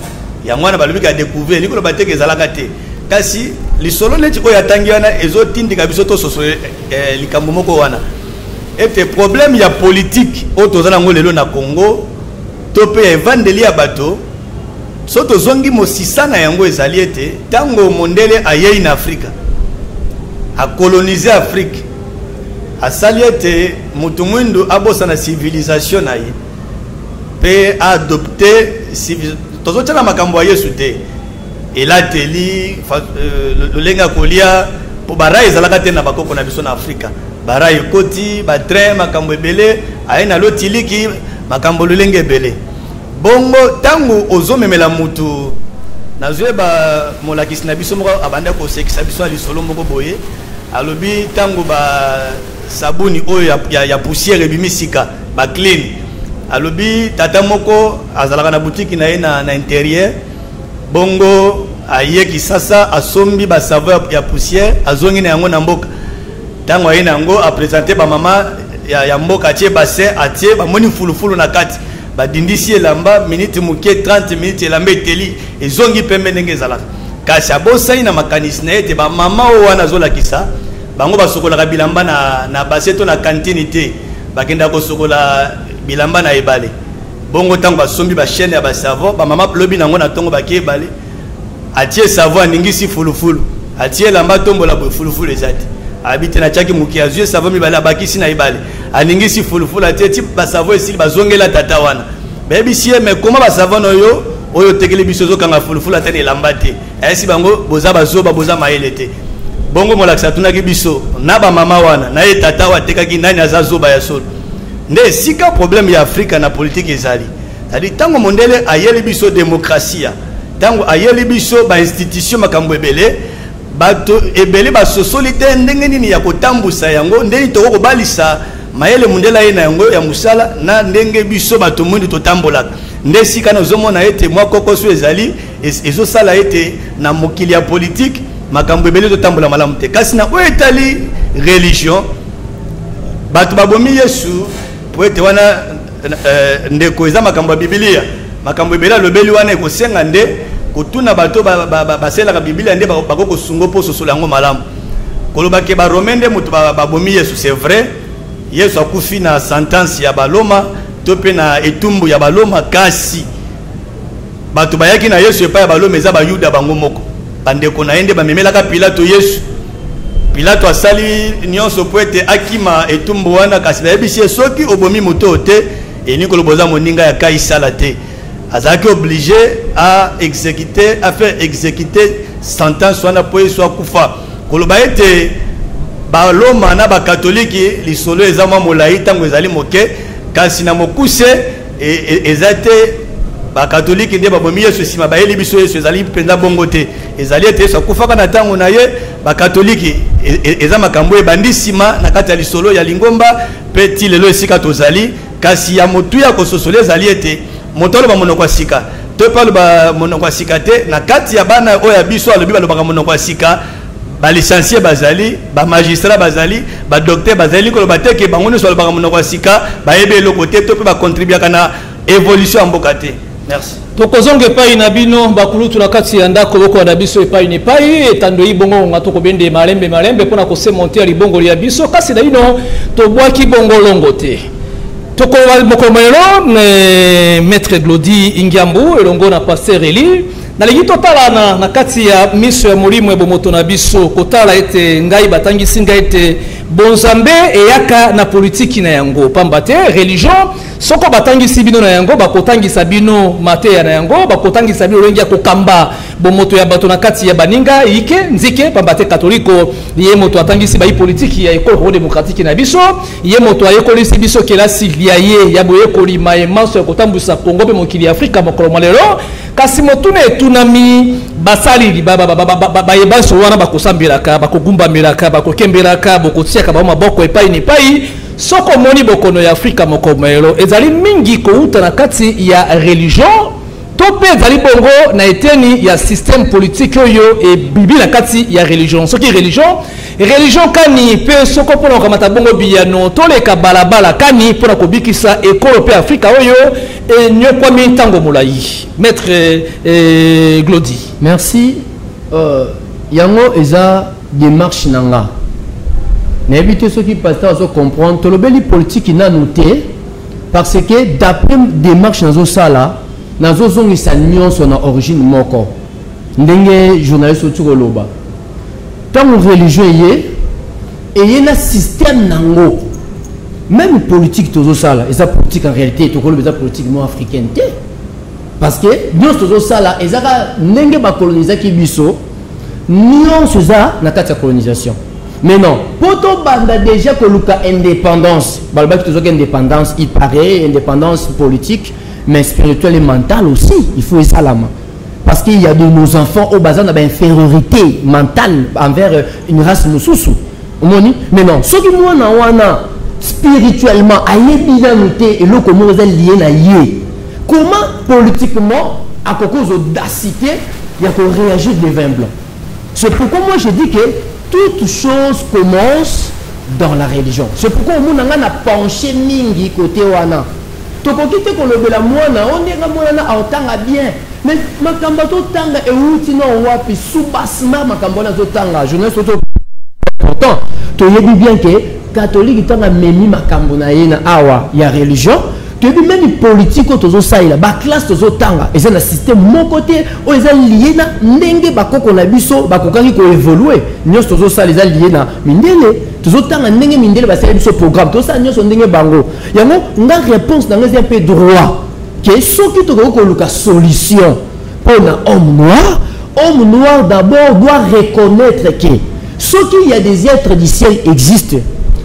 yango wana balobi ka découvrir, elingi koloba te ke ezalaka te. Kasi lisolo neti oyo atangi wana ezotindika biso tososo likambo moko wana ete problème ya politique oyo toza nango lelo na Congo to mpe ya evandeli ya bato, so tozongi mosisa na yango ezali ete ntango mondele ayei na Afrika, akolonize Afrique, asali ete moto mwindu abosana civilisation na ye mpe aadopte. Tozotia na makambo ya Yesu te, elateli, lolenge ya kolia, mpo barai ezalaka te na bakoko na biso na Afrika. Barai ekoti, batrain, makambo ebele, aye na lotiliki, makambo lolenge ebele. Bongo ntango ozomemela mutu, nazoyeba molakisi na biso moko abanda kosekisa biso ya lisolo moko boye, alobi ntango basabuni oyo ya poussière ebimi sika, baclean, alobi tata moko azalaka na butiki na ye na intérieur. Bongo aye Kisasa, asombi basavon ya poussière, azongi na yango na mboka. Ntango aye na yango, apresente bamama ya mboka, atie bassin, atie, bamoni fulufulu na kati, badindisi elamba minute moke, 30 minutes, elamba eteli, ezongi pembe ndenge ezalaka. Kasi abosani na makanisi na ye ete bamama oyo wana azolakisa bango basokolaka bilamba na base to na kantine te, bakendaka kosokola bilamba na ebale. Bongo ntango basombi bachaîne ya basavon, bamama lobi nango na ntongo bake ebale, atie savon, aningisi fulufulu, atie elamba, atombola boye, fulufulu eza te. Abi te, natiaki moke. Azwi savon mibale, abakisi na ebale, aningisi fulufulu, atie ti basavon esili. Bazongela tata wana, bayebisi ye: "Me koma basavon oyo oyo otekeli biso ezokanga fulufulu ata na elamba te?" Ayesi bango: "Boza bazoba, boza mayele te." Bongo molakisi atunaki biso: na bamama wana na ye tata oyo atekaki, nani aza zoba ya solo? Nde esika problème ya Afrika na politike ezali. C'est-à-dire, ntango mondele ayeli biso démocratie, ntango ayeli biso bainstitution, makambo ebele, bato ebele basosoli te ndenge nini ya kotambusa yango, ndenge toko kobalisa mayele mondele aye na yango ya mosala na ndenge biso bato mwindu totambolaka. Nde esika nazomona ete mwa kokoso ezali, ezosala ete na mokili ya politike makambo ebele totambola malamu te. Kasi na oyo etali religion, bato babomi Yesu po ete wana ndeko, eza makambo ya Bibilia. Makambo ebele alobeli wana ekosenga nde kotuna bato basalelaka Bibilia, nde bakoki kosunga mpo sosola yango malamu. Koloba ke Baromain nde moto babomi Yesu, c'est vrai, Yesu akufi na sentence ya Baloma to mpe na etumbu ya Baloma. Kasi bato bayaki na Yesu epai ya Baloma eza Bayuda bango moko, bandeko na ye nde bamemelaka Pilato Yesu. Pilato asali nyonso mpo ete akima etumbu wana, kasi bayebisi ye: "Soki obomi moto oyo te, elingi koloba oza moninga ya Kaisala te." Azalaki obligé à exécuter, à faire exécuter sentence wana mpo Yesu akufa. Koloba ete Baloma na Bakatoliki, lisolo eza mwa molai, ntango ezali moke, kasi na mokuse, eza te Bakatoliki nde babomi Yesu, nsima bayeli biso Yesu. Ezali mpenza bongo te. Ezali ete Yesu akufaka na ntango na ye. Bakatoliki eza makambo ebandi nsima na kati ya lisolo ya lingomba mpe ti lelo esika tozali. Kasi ya motuya kososola ezali ete moto aloba monoko ya sika to mpe aloba monoko ya sika te, na kati ya bana oyo ya biso alobi balobaka monoko ya sika, balicencié bazali, bamagistrat bazali, badocteur bazali. Koloba te ke bango nyonso balobaka monoko ya sika bayebi eloko te to mpe bacontribuaka na évolution ya mboka te. Merci. Tokozonga epai na bino bakulutu na kati ya ndako. Bokola na biso epai na epai etando bongo ngonga tokobende malembe malembe mpona kosemonte ya libongoli ya biso, kasi na bino tobwaki bongo longo te. Tokoloba mokolo lelo, maître Glodi Ingiambu elongo na pasteur Eli, nalingi totala na kati ya miso ya molimo ya bomoto na biso, kotala ete ngai batangisi ngai ete bonzambe eyaka na politiki na yango, pamba te religion soko batangisi bino na yango, bakotangisa bino mateya na yango, bakotangisa bino lolenge ya kokamba bomoto ya bato na kati ya baninga ike nzike, pamba te katoliko ye moto atangisi bayi politiki ya ekolo Congo démocratique na biso, ye moto ayekolisi biso kelasi ya ye ya boyekoli maye manso ya kotambwisa Kongo mpe mokili ya Afrika mokolo mwa lelo. Kasi motuna etunami: basali bayebanso wana bakosambelaka, bakogumbamelaka, bakokembelaka, bokotiaka bango maboko epai na epai, soki omoni bokono ya Afrika mokolo lelo ezali mingi kouta na kati ya religion to mpe ezali bongo na eteni ya système politique oyo ebibi na kati ya religion? Soki religion, religion kani? Mpe soko mpona kokamata bongo biyano, toleka balabala kani mpona kobikisa ekolo mpe Afrika oyo enyokwami ntango molai? Maître Glodi. Merci. Yango eza démarche na nga. Nayebi te soki pasteur azocomprendre. Tolobeli politike nanu te, parce que d'après démarche nazosala, nazozongisa nyonso na origine moko. Ndenge journaliste oti koloba, ntango religion eye, eye na système nango. Même politique tozosala eza politique, en réalité tokoloba eza politique non africaine te, parce que nyonso tozosala ezaka ndenge bakolonisaki biso. Nyonso eza na kati ya colonisation. Mais non, mpo tobanda déjà koluka indépendance, balobaki tozwaki indépendance, il paraît indépendance politique, mais spirituelle et mentale aussi il faut esalama, parce qu'il y a de nos enfants oyo baza na bainfériorité mentale envers une race mosusu. Omoni? Mais non, soki mwana wana spirituellement ayebi nanu te eloko moko eza lié na ye, comment politiquement akoki kozwa audacité ya koréagir devant un blanc? C'est pourquoi moi je dis que toute chose commence dans la religion. C'est pourquoi omona nga na penché mingi côté wana. Tokoki te kolobela mwana o ndenge mwana na aotanga bien, mais makambo azotanga euti na wapi? Soubassement makambo wana azotanga, journaliste oto pourtant toyebi bien ke catholique ntango amemi makambo na ye na awa ya religion, toyebi même politique oyo tozosalela, baclasse tozotanga eza na système moko te oyo eza lié na ndenge bakoko na biso bakokaki koévoluer. Nyonso tozosala eza lié na mindele. Tozotanga ndenge mindele basali biso programme, tozosala nyonso ndenge bango. Yango nga réponse na nga eza mpe droit ke soki tokoki koluka solution mpona homme noir, homme noir d'abord doit reconnaître que soki il y a des êtres du ciel existent,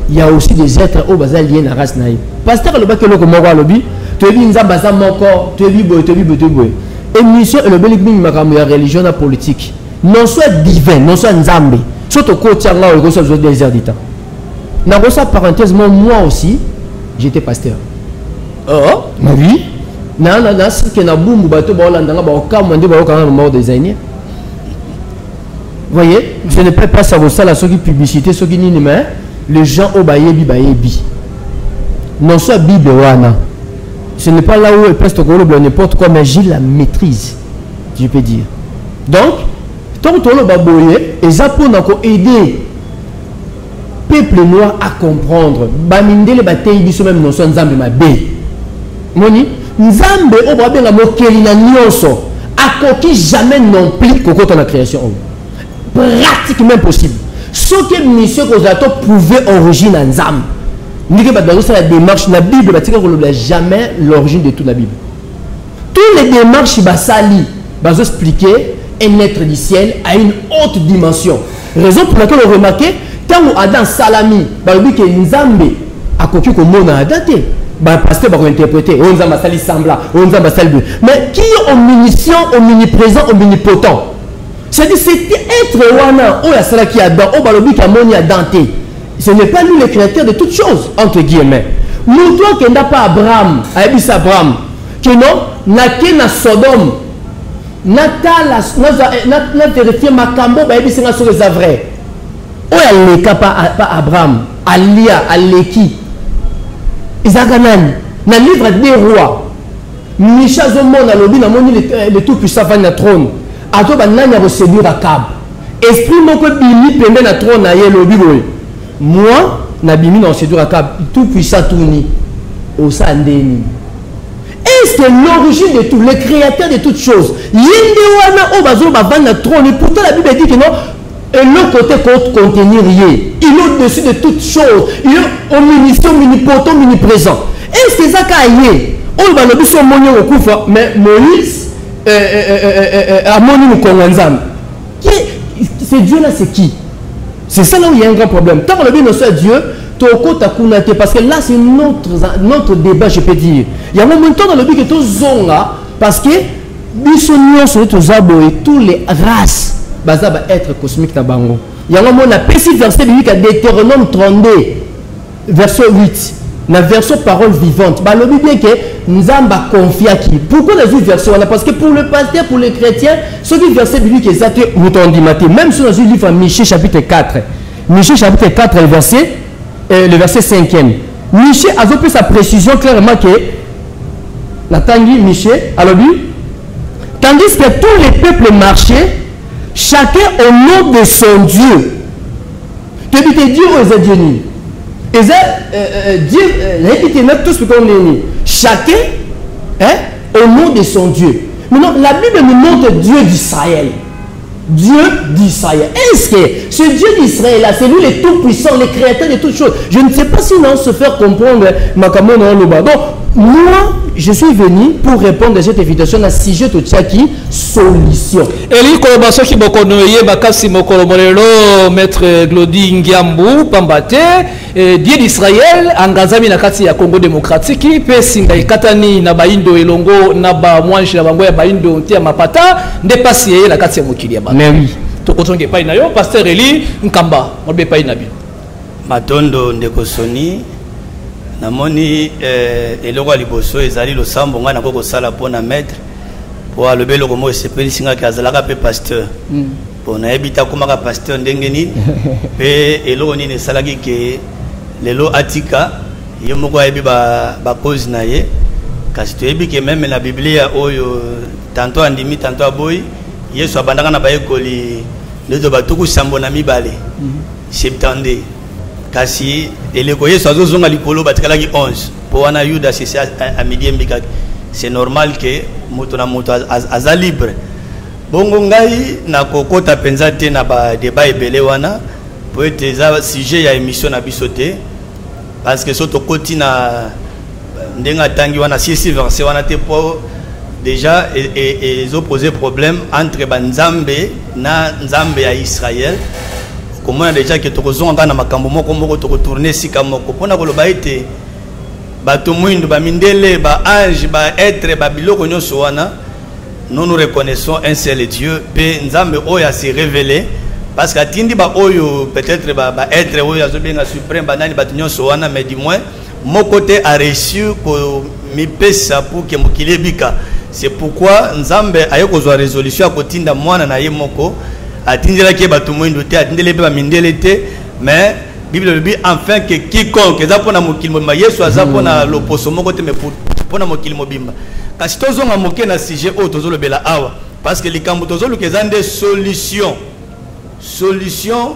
il y a aussi des êtres oyo baza lié na race na ye. Pasteur alobaki eloko moko, alobi toyebi Nzambe aza moko, toyebi boye, toyebi boye, toyebi boye. Émission elobeli mingi makambo ya religion na politique. Non soit divin, non soit Nzambe, so tokoti yango awa, ekosa zwa 2 heures du temps. Nakosa parenthèse, moi aussi j'étais pasteur. Oh. Oui, na nasike na Bumbu, bato baolandanga baokamwa nde bayokanga na mort des aînés. Voyez, je ne peux pas kosala soki publicité, soki nini, mais les gens oyo bayebi, bayebi. Non soit Bible wana, ce n'est pas là où presque tokoloba n'importe quoi, mais j'ai la maîtrise, je peux dire. Donc ntango toloba boye, eza mpona koaider peuple noir à comprendre. Bamindele bateyi biso même notion ya Nzambe mabe. Moni Nzambe oyo babenga mokeli na nyonso akoki jamais non plus kokota na création oyo, pratiquement impossible. Soki mission kozala to prouver origine ya Nzambe, ndenge bato bazosala démarche na Bible, batika kolobela jamais l'origine de tout na Bible. Toutes les démarches basali, bazoexpliquer un être du ciel à une haute dimension, raison pour laquelle on remarquait ntango Adam salami, balobi ke Nzambe akoki komona Adam te. Bapasteur bakointerpréter oyo Nzambe asali semblant, oyo Nzambe asali boye. Mais qui est omniscient, omniprésent, omnipotent, c'est-à-dire cet être wana oyo asalaki Adam, oyo balobi ke amoni Adam te, ce n'est pas lui le créateur de toutes choses, entre guillemets? Moto akenda pa Abraham, ayebisa Abraham ke non, nake na Sodome, natala, na vérifie makambo bayebisi nga soki eza vrai. Oyo aleka pa Abraham, alia aleki, ezalaka nani? Na livre des Rois, Michée azomona, alobi namoni le tout puissant afandi na trône, azoba nani akoséduire Akab. Esprit moko ebimi pembe na trône na ye, elobi boye: moi nabimi na koséduire Akab. Tout puissant tuni: osala ndeni? Est-ce que l'origine de tout, le créateur de toutes choses, ye nde wana oyo bazoba bavandi na trône, et pourtant la Bible dit que non, eloko te contenir ye, il est au-dessus de toutes choses, il est omniscient, omnipotent, omniprésent, est-ce que eza kaka ye oyo balobi so omoni okokufa? Mais Moïse amoni mokongo ya Nzambe. Ce Dieu là, c'est qui? C'est ça là où il y a un grand problème. Tant alobi notion ya Dieu, tokota kuna te, parce que là c'est notre débat, je peux dire. Yango ntango alobi ke tozonga, parce que biso nyonso nde toza boye, tous les races baza baêtre cosmique na bango. Yango mona apesi verset biblique ya Deutéronome 32 verset 8 na version Parole vivante. Balobi bien ke Nzambe aconfiaki. Pourquoi nazwi verset wana? Parce que pour le pasteur, pour les chrétiens, soki verset biblique eza te, moto andima te. Même so nazwi livre ya Michée chapitre 4, Michée chapitre 4, le verset 5e, Michée azopesa précision clairement ke natangi Michée, alobi: tandis que tous les peuples marchaient chacun au nom de son Dieu. Toyebi te Dieu oyo eza Dieu nini, eza Dieu nayebi te na tous mpe nini, chacun, hein, au nom de son Dieu. Maintenant la Bible nous montre Dieu d'Israël. Dieu d'Israël. Est-ce que ce Dieu d'Israël-là, c'est lui le Tout-Puissant, le créateur de toutes choses? Je ne sais pas si on se faire comprendre makambo na loba. Donc, moi, je suis venu pour répondre à cette invitation à sujet totiaki solution. Eli koloba soki bokono eyeba kasi mokolo molelo, maître Glodi Ngiambu, pamba te Dieu d'Israël angazami na kati ya Congo démocratique mpe singa ekatani na baindo elongo na bamwange na bango ya baindo te ya mapata nde pasi eye na kati ya mokili ya bato. Mais oui. Tokotonga epai na yo, pasteur Eli Nkamba, maloba epai na bino. Matondo, ndeko Soni. Namoni eloko ya liboso ezali losambo ngai nakoki kosala mpo na maître, mpo alobi eloko moko esepelisi ngaki, azalaka mpe pasteur. Bon, nayebi te akomaka pasteur ndenge nini mpe eloko nini esalaki ke lelo atika. Ye moko ayebi bacause na ye. Kasi toyebi ke meme na Biblia oyo tanto andimi tanto aboyi, Yesu abandaka na bayekoli nde batuku 72, 72. Kasi eleko Yesu azozonga likolo batikalaki 11, mpo wana Yudas esi amidiembikaki. C'est normal ke moto na moto aza libre. Bongo ngai nakokota mpenza te na badébat ebele wana, po ete eza sujet ya émission na biso te, parce que so tokoti na ndenge atangi wana sisi verset wana te, mpo déjà ezopose problème entre banzambe na Nzambe ya Israël. Komona déjà ke tokozonga kaka na makambo moko moko, tokotourne esika moko mpona koloba ete bato mwindu, bamindele, baange, baêtre, babiloko nyonso wana, nous nous reconnaissons un seul Dieu mpe Nzambe oyo ase révélé, parce que atindi baoyo peut-être baêtre oyo azobenga suprême, banani, bato nyonso wana, mais du moins moko te a reçu komipesa pour ke mokili ebika. C'est pourquoi Nzambe aye kozwa résolution ya kotinda mwana na ye moko. Atindelaki ye bato mwindu te, atindeli mpe bamindele te, mais Bible elobi enfin que quiconque, eza mpona mokili mobimba. Yesu aza mpona loposo moko te, mais mpona mokili mobimba. Kasi tozonga moke na sujet oyo tozolobela awa, parce que likambo tozoluka eza nde solution, solution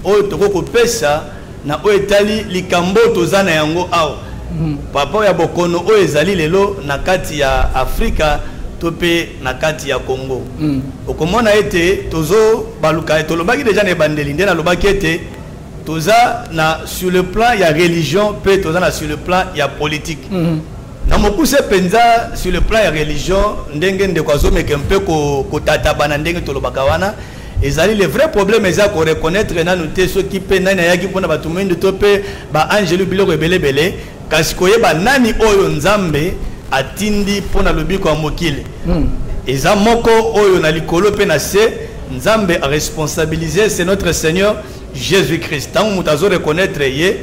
oyo tokoki kopesa na oyo etali likambo oyo toza na yango awa, papa ya bokono oyo ezali lelo na kati ya Afrika to mpe na kati ya Congo. Okomona ete tozobaluka. Tolobaki deja na ebandeli, nde nalobaki ete toza na sur le plan ya religion mpe toza na sur le plan ya politique. Na mokuse mpenza, sur le plan ya religion, ndenge ndeko azomeke mpe kotatabana, ndenge tolobaka wana, ezali le vrai problème eza koreconnaître nanu te soki mpe nani ayaki mpona bato mwindu to mpe baangelu, biloko ebelebele, kasi koyeba nani oyo Nzambe atindi mpona lobiko ya mokili. Eza moko oyo na likolo mpe na se Nzambe aresponsabilise, c'est notre Seigneur Jésus Christ. Ntango moto azoreconnaître ye,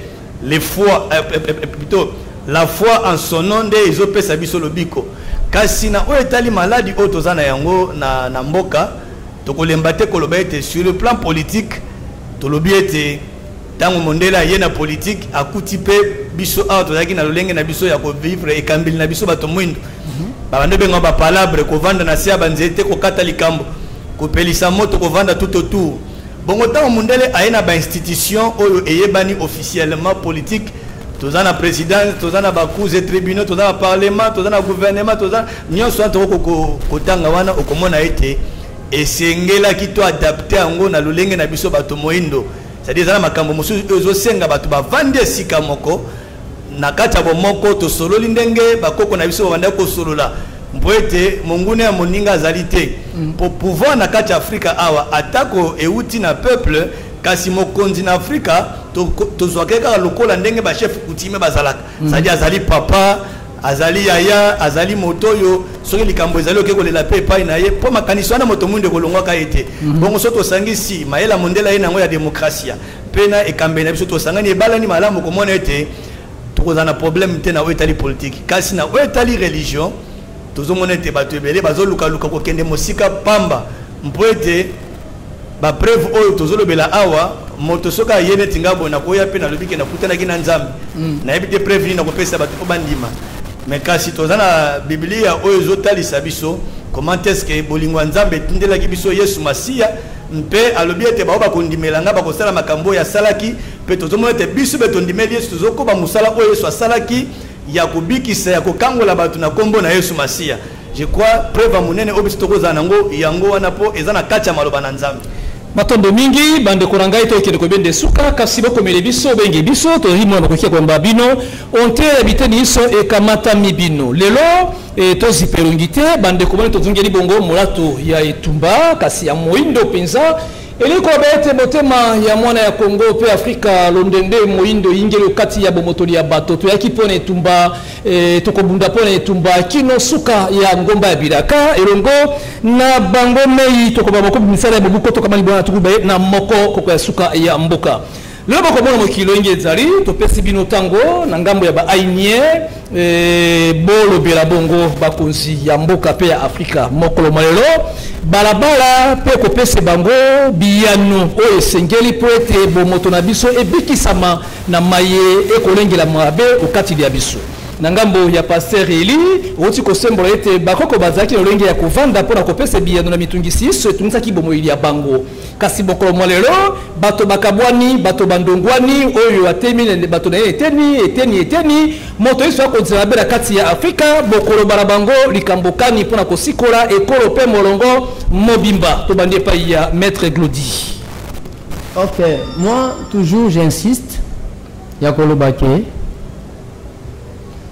les foi, plutôt la foi en son nom nde ezopesa biso lobiko. Kasi na oyo etali maladi oyo toza na yango na mboka, tokolemba te koloba ete sur le plan politique, tolobi ete ntango mondele aye na politique, akuti mpe biso awa tozalaki na lolenge na biso ya kovivre, ekambeli na biso bato mwindu. Babandi obenga bapalabre, kovanda na se ya banzete, kokata likambo, kopelisa moto, kovanda tout autour. Bongo ntango mondele aye na bainstitution oyo eyebani officiellement politique, toza na présidence, toza na bacours et tribunaux, toza na parlement, toza na gouvernement, toza nyonso wana tokoki kotanga wana. Okomona ete esengelaki to adapte yango na lolenge na biso bato moyindo, c'est-à-dire eza na makambo mosusu oyo ezosenga bato bavandi esika moko na kati ya bomoko, tosololi ndenge bakoko na biso babandaki kosolola, mpo ete monguna ya moninga azali te. Mpo pouvoir na kati ya Afrika awa, atako euti na peuple, kasi mokonzi na Afrika tozwaka kaka lokola ndenge bachef coutumier bazalaka, c'est-à-dire azali papa, azali yaya, azali moto oyo soki likambo ezali oke kolela mpe epai na ye, mpo makanisi wana moto mwindu ekolongwaka ye te. Bongo so tosangisi mayela mondele ye nango ya demokrasia mpe na ekambeli na biso, tosangani, ebalani malamu, komona ete tokozala na problème te na oyo etali politike. Kasi na oyo etali religion, tozomona ete bato ebele bazolukaluka kokende mosika pamba, mpo ete bapreuve oyo tozolobela awa, moto soki aye neti nga boye, nakoya mpe nalobi ke nakutanaki na Nzambe, nayebi te preuve nini nakopesa bato mpo bandima. Mais kasi toza na Biblia oyo ezotalisa biso comment est ce que bolingo ya Nzambe etindelaki biso Yesu Masiya, mpe alobi ete bao bakondimela nga bakosala makambo oyo asalaki. Mpe tozomona ete biso mpe tondimeli Yesu, tozokoba mosala oyo Yesu asalaki ya kobikisa, ya kokangola bato na nkombo na Yesu Masiya. Je crois preuve ya monene oyo biso tokozala nango yango wana, mpo eza na kati ya maloba na Nzambe. Matondo mingi, bandeko na ngai. Tokende kobende suka, kasi bokomele biso, obenge biso, tozali mwana bakoki koyamba bino onte ya biteni nyonso ekamatami bino lelo. Tozipa elongi te, bandeko bani, tozongeli bongo molato ya etumba, kasi ya moyindo mpenza. Elingi koloba ete motema ya mwana ya Kongo mpe Afrika londende moyindo eyingeli okati ya bomotoli ya bato. Toyaki mpo na etumba, tokobunda mpo na etumba kino suka ya ngomba ya bilaka elongo na bango mei. Tokoba mokobi misala ya mobuko tokamani bona 21 koko ya suka ya mboka. Lelo bokomona mokili oyingi ezali. Topesi bino ntango na ngambo ya baainie, bolobela bongo bakonzi ya mboka mpe ya Afrika mokolo mwa lelo balabala, mpe kopesa bango biyano oyo esengeli mpo ete bomoto na biso ebikisama na maye ekolengela mabe okati ya biso. Na ngambo ya Pasteur Eli, outi kosembola ete bakoko bazalaki na lolenge ya kovanda mpo na kopesa biyano na mitungisi inso etungisaki bomoi ya bango. Kasi mokolo mwa lelo, bato bakabwani, bato bandongwani, oyo atemi bato na ye eteni, eteni, eteni, moto inso akozela mabe na kati ya Afrika, bokoloba na bango likambo kani mpo na kosikola ekolo mpe molongo mobimba. Tobandi epai ya Maître Glody. Ok, moi toujours j'insiste, ya koloba ke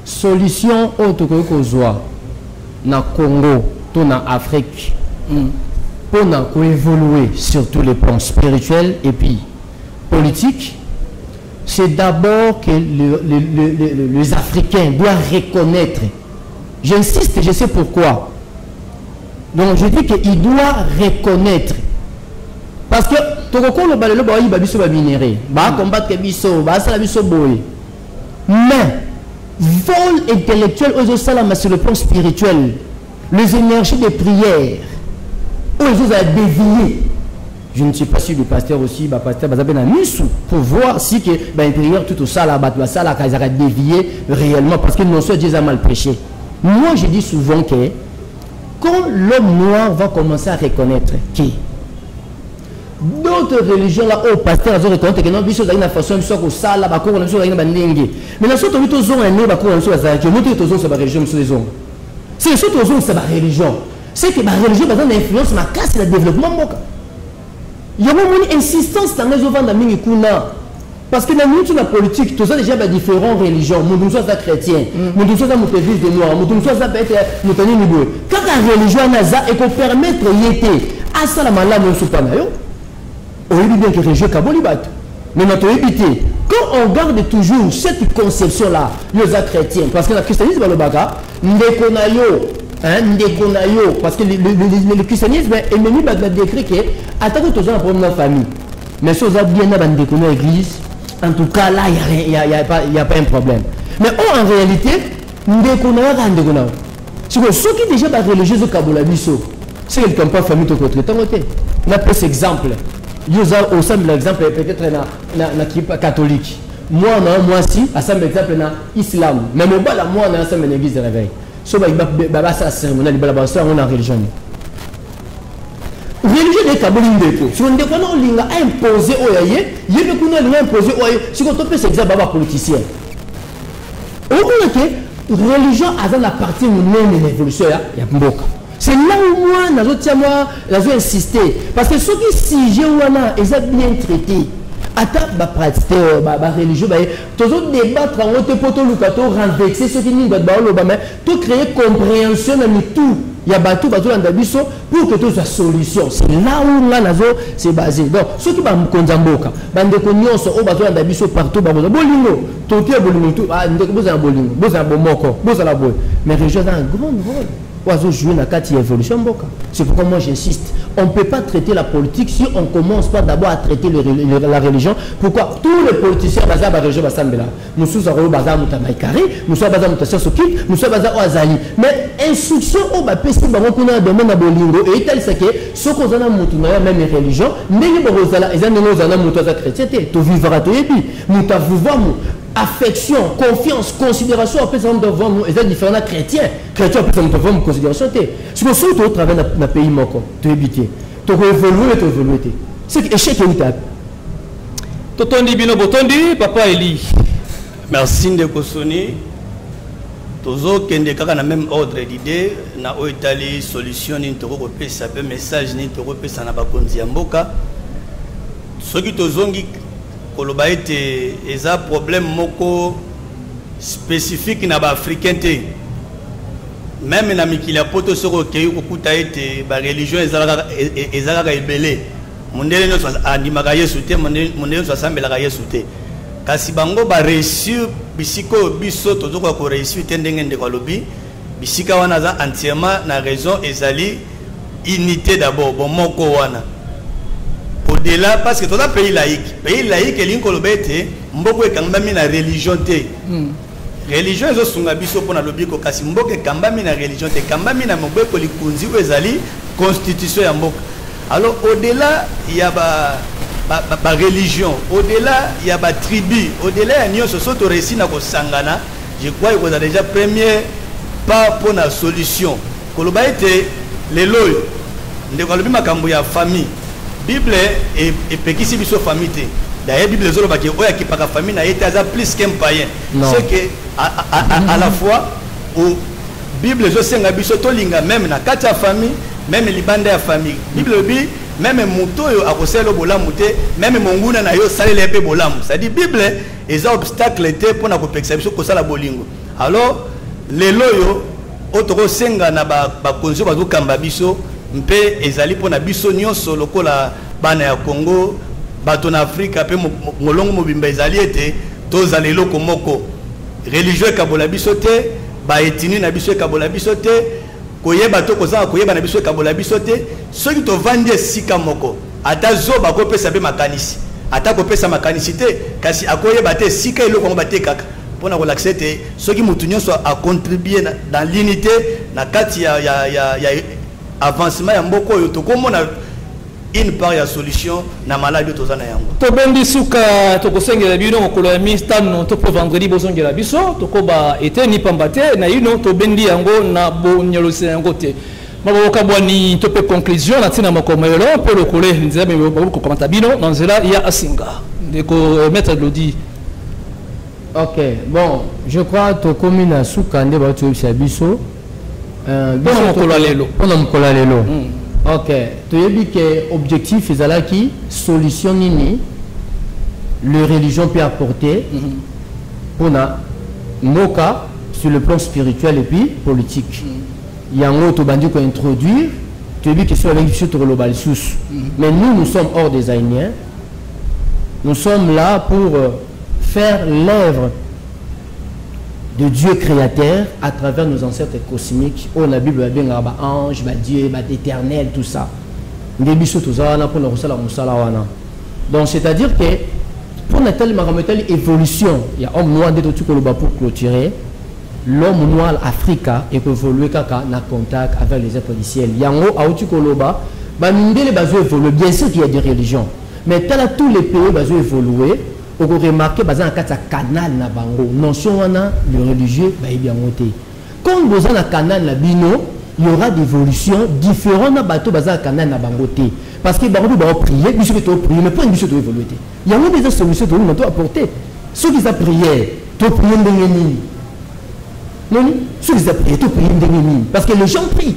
solution oyo tokoki kozwa na Congo to na Afrique mpona koévoluer sur tous les plans spirituels et puis politique, c'est d'abord que les Africains doivent reconnaître. J'insiste, je sais pourquoi. Donc je dis qu'il doit reconnaître. Parce que tokokolo balelo bayiba biso ba minerais, ba combattre biso, ba sala biso boye. Mais vol intellectuel aux salama sur le plan spirituel, les énergies de prière, aux a dévié. Je ne suis pas sûr du pasteur aussi, bah pasteur baza na misu pour voir si que bah intérieur tout au sala ba sala ka a dévié réellement parce que non seulement Dieu a mal prêché. Moi je dis souvent que quand l'homme noir va commencer à reconnaître que d'autres religions là, au pasteur, ils ont reconnaître que non, biso na façon biso ko sala ba ko na biso na bandenge. Mais na soto bito zonga ne ba ko na biso bazala que moto to zonga ba religion biso zonga. C'est surtout zonga ba religion. C'est que ba religion baza na influence makasi na développement mboka. Il y a une insistance dans les ovanda mingi kuna. Parce que dans la politique, tout ça déjà ba différentes religions. Mutu mosusu aza chrétien, mutu mosusu aza moto église de noir, mutu mosusu aza peut-être moto nini boye. Kaka religion wana aza ekopermettre ye te asala malamu nyonso mpa na yo. Oyebi bien que religion ekaboli bato. Mais na toyebi te. Quand on garde toujours cette conception-là, yo oza chrétien, parce que la christianisme balobaka ndeko na yo, hein, ndeko na yo, parce que le christianisme ememi bato na décret que atako toza na problème na famille, mais si oza bien na bandeko na église, en tout cas là, il n'y a, y a, y a pas un problème. Mais oh, en réalité, ndeko na yo kaka ndeko na yo. Sikoyo soki déjà ba religieux okabola biso, c'est que pas famille tokotraite yango te. Napesa exemple, yo oza osambela exemple peut-être na kipa catholique, mwana mwasi asambela exemple na islam, mais mobala mwana asambela na église de réveil. So basala cérémonie libala, basala yango na religion nini? Religion nde ekaboli ndeko. Siko ndeko wana olinga aimpose oyo ya ye, ye mpe kuna olinga impose oyo ya ye. Siko topesa exemple ba bapoliticien, okomona ke religion aza na partie monene na évolution ya mboka. C'est là où moi nazotia, moi nazo insister, parce que soki sujet wana eza bien traité, ata bapasteur, bareligieux baye tozodébattre yango te mpo toluka to renverser soki nini bato baoloba, mais tocréer compréhension na mitu ya bato bazolanda biso pour que tozwa solution. C'est là où nga nazo se basé. Donc soki bakonza mboka, bandeko nyonso oyo bazolanda biso partout, bakozwa bolingo, totia bolingo tu, ah, ndeko bozala bolingo, bozala bomoko, bozala boye, mais religion aza un grand rôle oyo azojouer na kati ya évolution mboka. C'est pourquoi moi j'insiste, on ne peut pas traiter la politique si on commence pas d'abord à traiter la religion. Pourquoi tous les politiciens baza ba religion basambela? Mosusu akoyo baza moto ya maikari, mosusu baza moto ya science occulte, mosusu baza oyo azali, mais instruction oyo bapesi bango kuna na domaine ya bolingo etalisa ke soki oza na motu na yo même religion, ndenge bokozala eza ndenge ozala na moto aza chrétien te. Tovivaka, toyebi moto avuvamu, affection, confiance, considération apesa moto avuvamu eza différent na chrétien. Chrétien apesa moto avuvamu considération te. Siko soki totravaille na pays moko, toyebi te tokoévolue, toévolue te, c'est que échec euta. Totondi bino, botondi papa Eli. Merci ndeko Soni. Tozokende kaka na même ordre d'idée na oyo etali solution nini tokokopesa mpe message nini tokopesa na bakonzi ya mboka. Soki tozongi koloba ete eza problème moko spécifique na baafricain te, même na mikili ya poto, soki okei kokuta ete bareligion eza kaka ebele. Mondele nyonso andimaka Yesu te, mondele nyonso asambelaka Yesu te, kasi bango baréussir bisika oyo biso tozokoka koréussir te. Ndenge ndeko alobi, bisika wana aza entièrement na raison. Ezali unité d'abord, bomoko wana au-delà, parce que toza pays laïque. Pays laïque elingi koloba ete mboka ekangami na religion te. Religion ezosunga biso mpo na lobiko, kasi mboka ekambami na religion te, ekambami na mobeko likunzi oyo ezali constitution ya mboka. Alors au-delà ya ba ba religion, au-delà ya batribu, au-delà ya nyonso, so toréussi na kosangana, Je crois ekozala déjà premier pas mpo na solution. Koloba ete lelo oyo ndeko alobi makambo ya famille, Bible epekisi biso famille te. D'ailleurs, Bible ezoloba ke oyo akipaka famille na ye te aza plus qu'un païen. C'est que à la fois où Bible ezosenga biso tolinga même na kati ya famille, même libanda ya famille. Bible elobi même moto oyo akosalela bolamu te, même monguna na yo, salela ye mpe bolamu. C'est-à-dire, Bible eza obstacle te mpona kopekisa biso kosala bolingo. Alors lelo oyo, oyo tokosenga na bakonzi oyo bazokamba biso, mpe ezali mpona biso nyonso lokola bana ya Congo, bato na Afrika mpe molongo mobimba, ezali ete tozala eloko moko. Religion ekabola biso te, baethnie na biso ekabola biso te, koyeba to kozanga koyeba na biso ekabola biso te. Soki tovandi esika moko, ata zoba akopesa mpe makanisi, ata kopesa makanisi te, kasi akoyeba te esika eloko yango batekaka, mpona kolakisa ete soki motu nyonso acontribue dans l'unité na kati ya avancement ya mboka oyo, tokomona une part ya solution na maladi oyo toza na yango. Tobendi suka. Tokosengela bino mokolo ya mitano to mpo vendredi, bozongela biso, tokoba eteni, pamba te na ino tobendi yango na bonyolosi na yango te. Maboka bwani to mpe conclusion na ntina mokolo lelo, mpe lokole nzela bakokamata bino na nzela ya asinga, ndeko maître Lodi. Ok, bon, je crois tokomi na suka nde bauti koyebisa biso. Mpona mokolo ya lelo. Mpona mokolo ya lelo. Ok, toyebi ke objectif ezalaki solution nini le religion peut apporter mpona mboka sur le plan spirituel et puis politique. Yango tobandi kointroduire. Toyebi ke so babengi biso, tokoloba lisusu. Mais nous, nous sommes hors des Aïniens, nous sommes là pour faire l'œuvre de Dieu créateur à travers nos ancêtres cosmiques. Oyo na Bible babengaka baange, badieu, baéternel, tout ça. Nde biso toza wana mpona kosala mosala wana. Donc c'est à dire que mpona tali makambo etali évolution ya homme noir, nde toti koloba pour clôturer, l'homme noir Afrika ekoévolue kaka na contact avec les êtres du ciel. Yango auti koloba, bamindele bazo évolue. Bien sûr qu'il y a des religions, mais tala tous les pays bazo évoluer, okoremarquer baza na kati ya canal na bango. Notion wana, le religieux bayebi yango te. Quand boza na canal na bino, il y aura d'évolution différent na bato baza na canal na bango te, parce que bango mpe baoprier, biso mpe toprier, mais mpo biso toévolue te. Yango mpe eza solution tolinga to apporter. Soki eza prière, toprier ndenge nini? Noni, soki eza prière, toprier ndenge nini? Parce que les gens prient.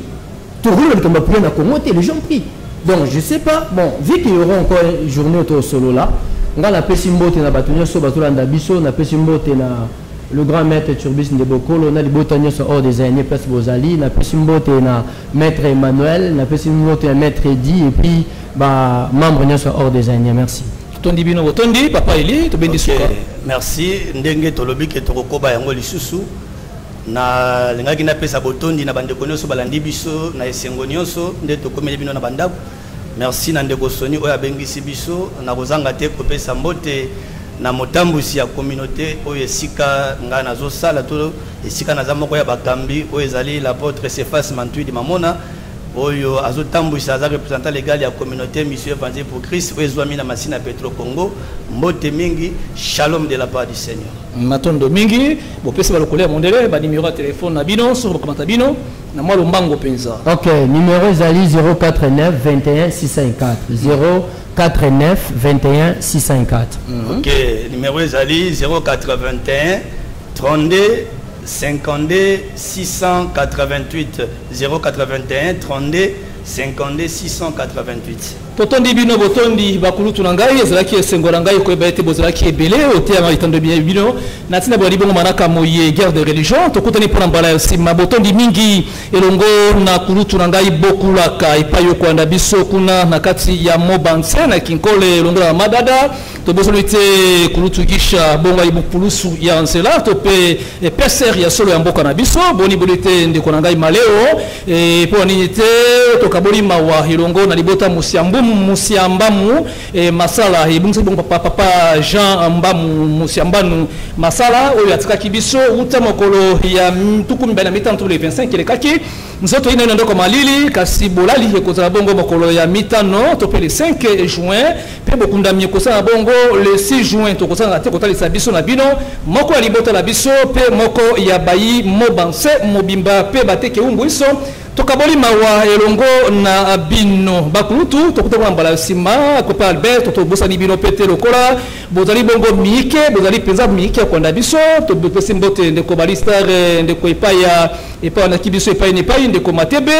Tokoloba likambo ya prière na Congo te, les gens prient. Donc je sais pas. Bon, vu qu'il y aura encore une journée autour solo là, nga napesi mbote na bato nyonso bazolanda biso. Napesi mbote na le grand maître Turbis Ndebokolo na libota nyonso hors des années, place bozali. Napesi mbote na maître Emmanuel, napesi mbote na maître Edi et puis bamembre nyonso hors des années. Merci. Tondi bino botondi. Papa Eli, tobendi suka. Merci. Ndenge tolobi ke tokokoba yango lisusu, nalingaki napesa botondi na bandeko nyonso balandi biso na esengo nyonso nde tokomeli bino na bandako. Merci na ndeko Soni oyo abengisi biso. Na kozanga te kopesa mbote na motambusi ya communauté oyo esika ngai nazosala to esika naza moko ya bakambi, oyo ezali l'apôtre Cefas Mantuidi Mamona, oyo azotambwisa, aza représentant légal ya communauté Mission Évangile pour Christ oyo ezwami na Masina Petro Congo. Mbote mingi, shalom de la part du Seigneur. Matondo mingi. Bopesi balokolo ya mondele banimero ya telefone na bino, soki bokamata bino na mwa lombango mpenza. Ok, numéro ezali 049 21 604, 049 21 604. Ok, numéro ezali 081 32 52 688, 081 32 52 688. Totondi bino botondi, bakulutu na ngai. Ezalaki esengo na ngai koyeba ete bozalaki ebele oteyama bitando bino na ntina bwali bongo manaka moye guerre de religion. Tokutani mpona mbala ya nsima. Botondi mingi elongo na kulutu na ngai Bokulaka epai okolanda biso kuna na kati ya Mobanse na Kinkole, elongo na Madada. Tobosani te kulutu Gisha bongo ayi pulusu ya nzela to mpe psr ya solo ya mboka na biso. Boni boni te ndeko na ngai Maleo, mpo nini te tokaboli mawa elongo na libota Mosia Mbuma. Musiambamu Masala ebongisaki bongo papa, papa Jean Mbamu Musiambanu Masala oyo atikaki biso uta mokolo ya 25 to le 25 elekaki. Nzoto ina na ndako malili, kasi bolali ekozala bongo mokolo ya mitano to mpe le 5 juin, mpe bokundami ekosala bongo le 6 juin. Tokozanga te kotalisa biso na bino moko ya libota na biso mpe moko ya bayi mobanse mobimba mpe bateke umbu iso. Tokaboli mawa elongo na bino bakulutu. Tokutana mbala nsima. Kopa Albert, tobosani bino mpe te lokola bozali bongo mike, bozali mpenza mike ya kolanda biso. Topesi mbote ndeko Balistar, ndeko epai ya epai wanaki biso epai na epai, ndeko Matebe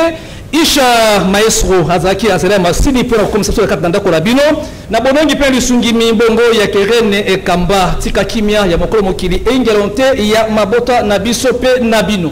Isha Maestro azalaki azali ya masini mpona kokomisa biso na kati na ndako na bino na bonongi mpe lisungi bongo ya Kerene Ekamba. Tika kimia ya mokolo mokili eingelo te ya mabota na biso mpe na bino.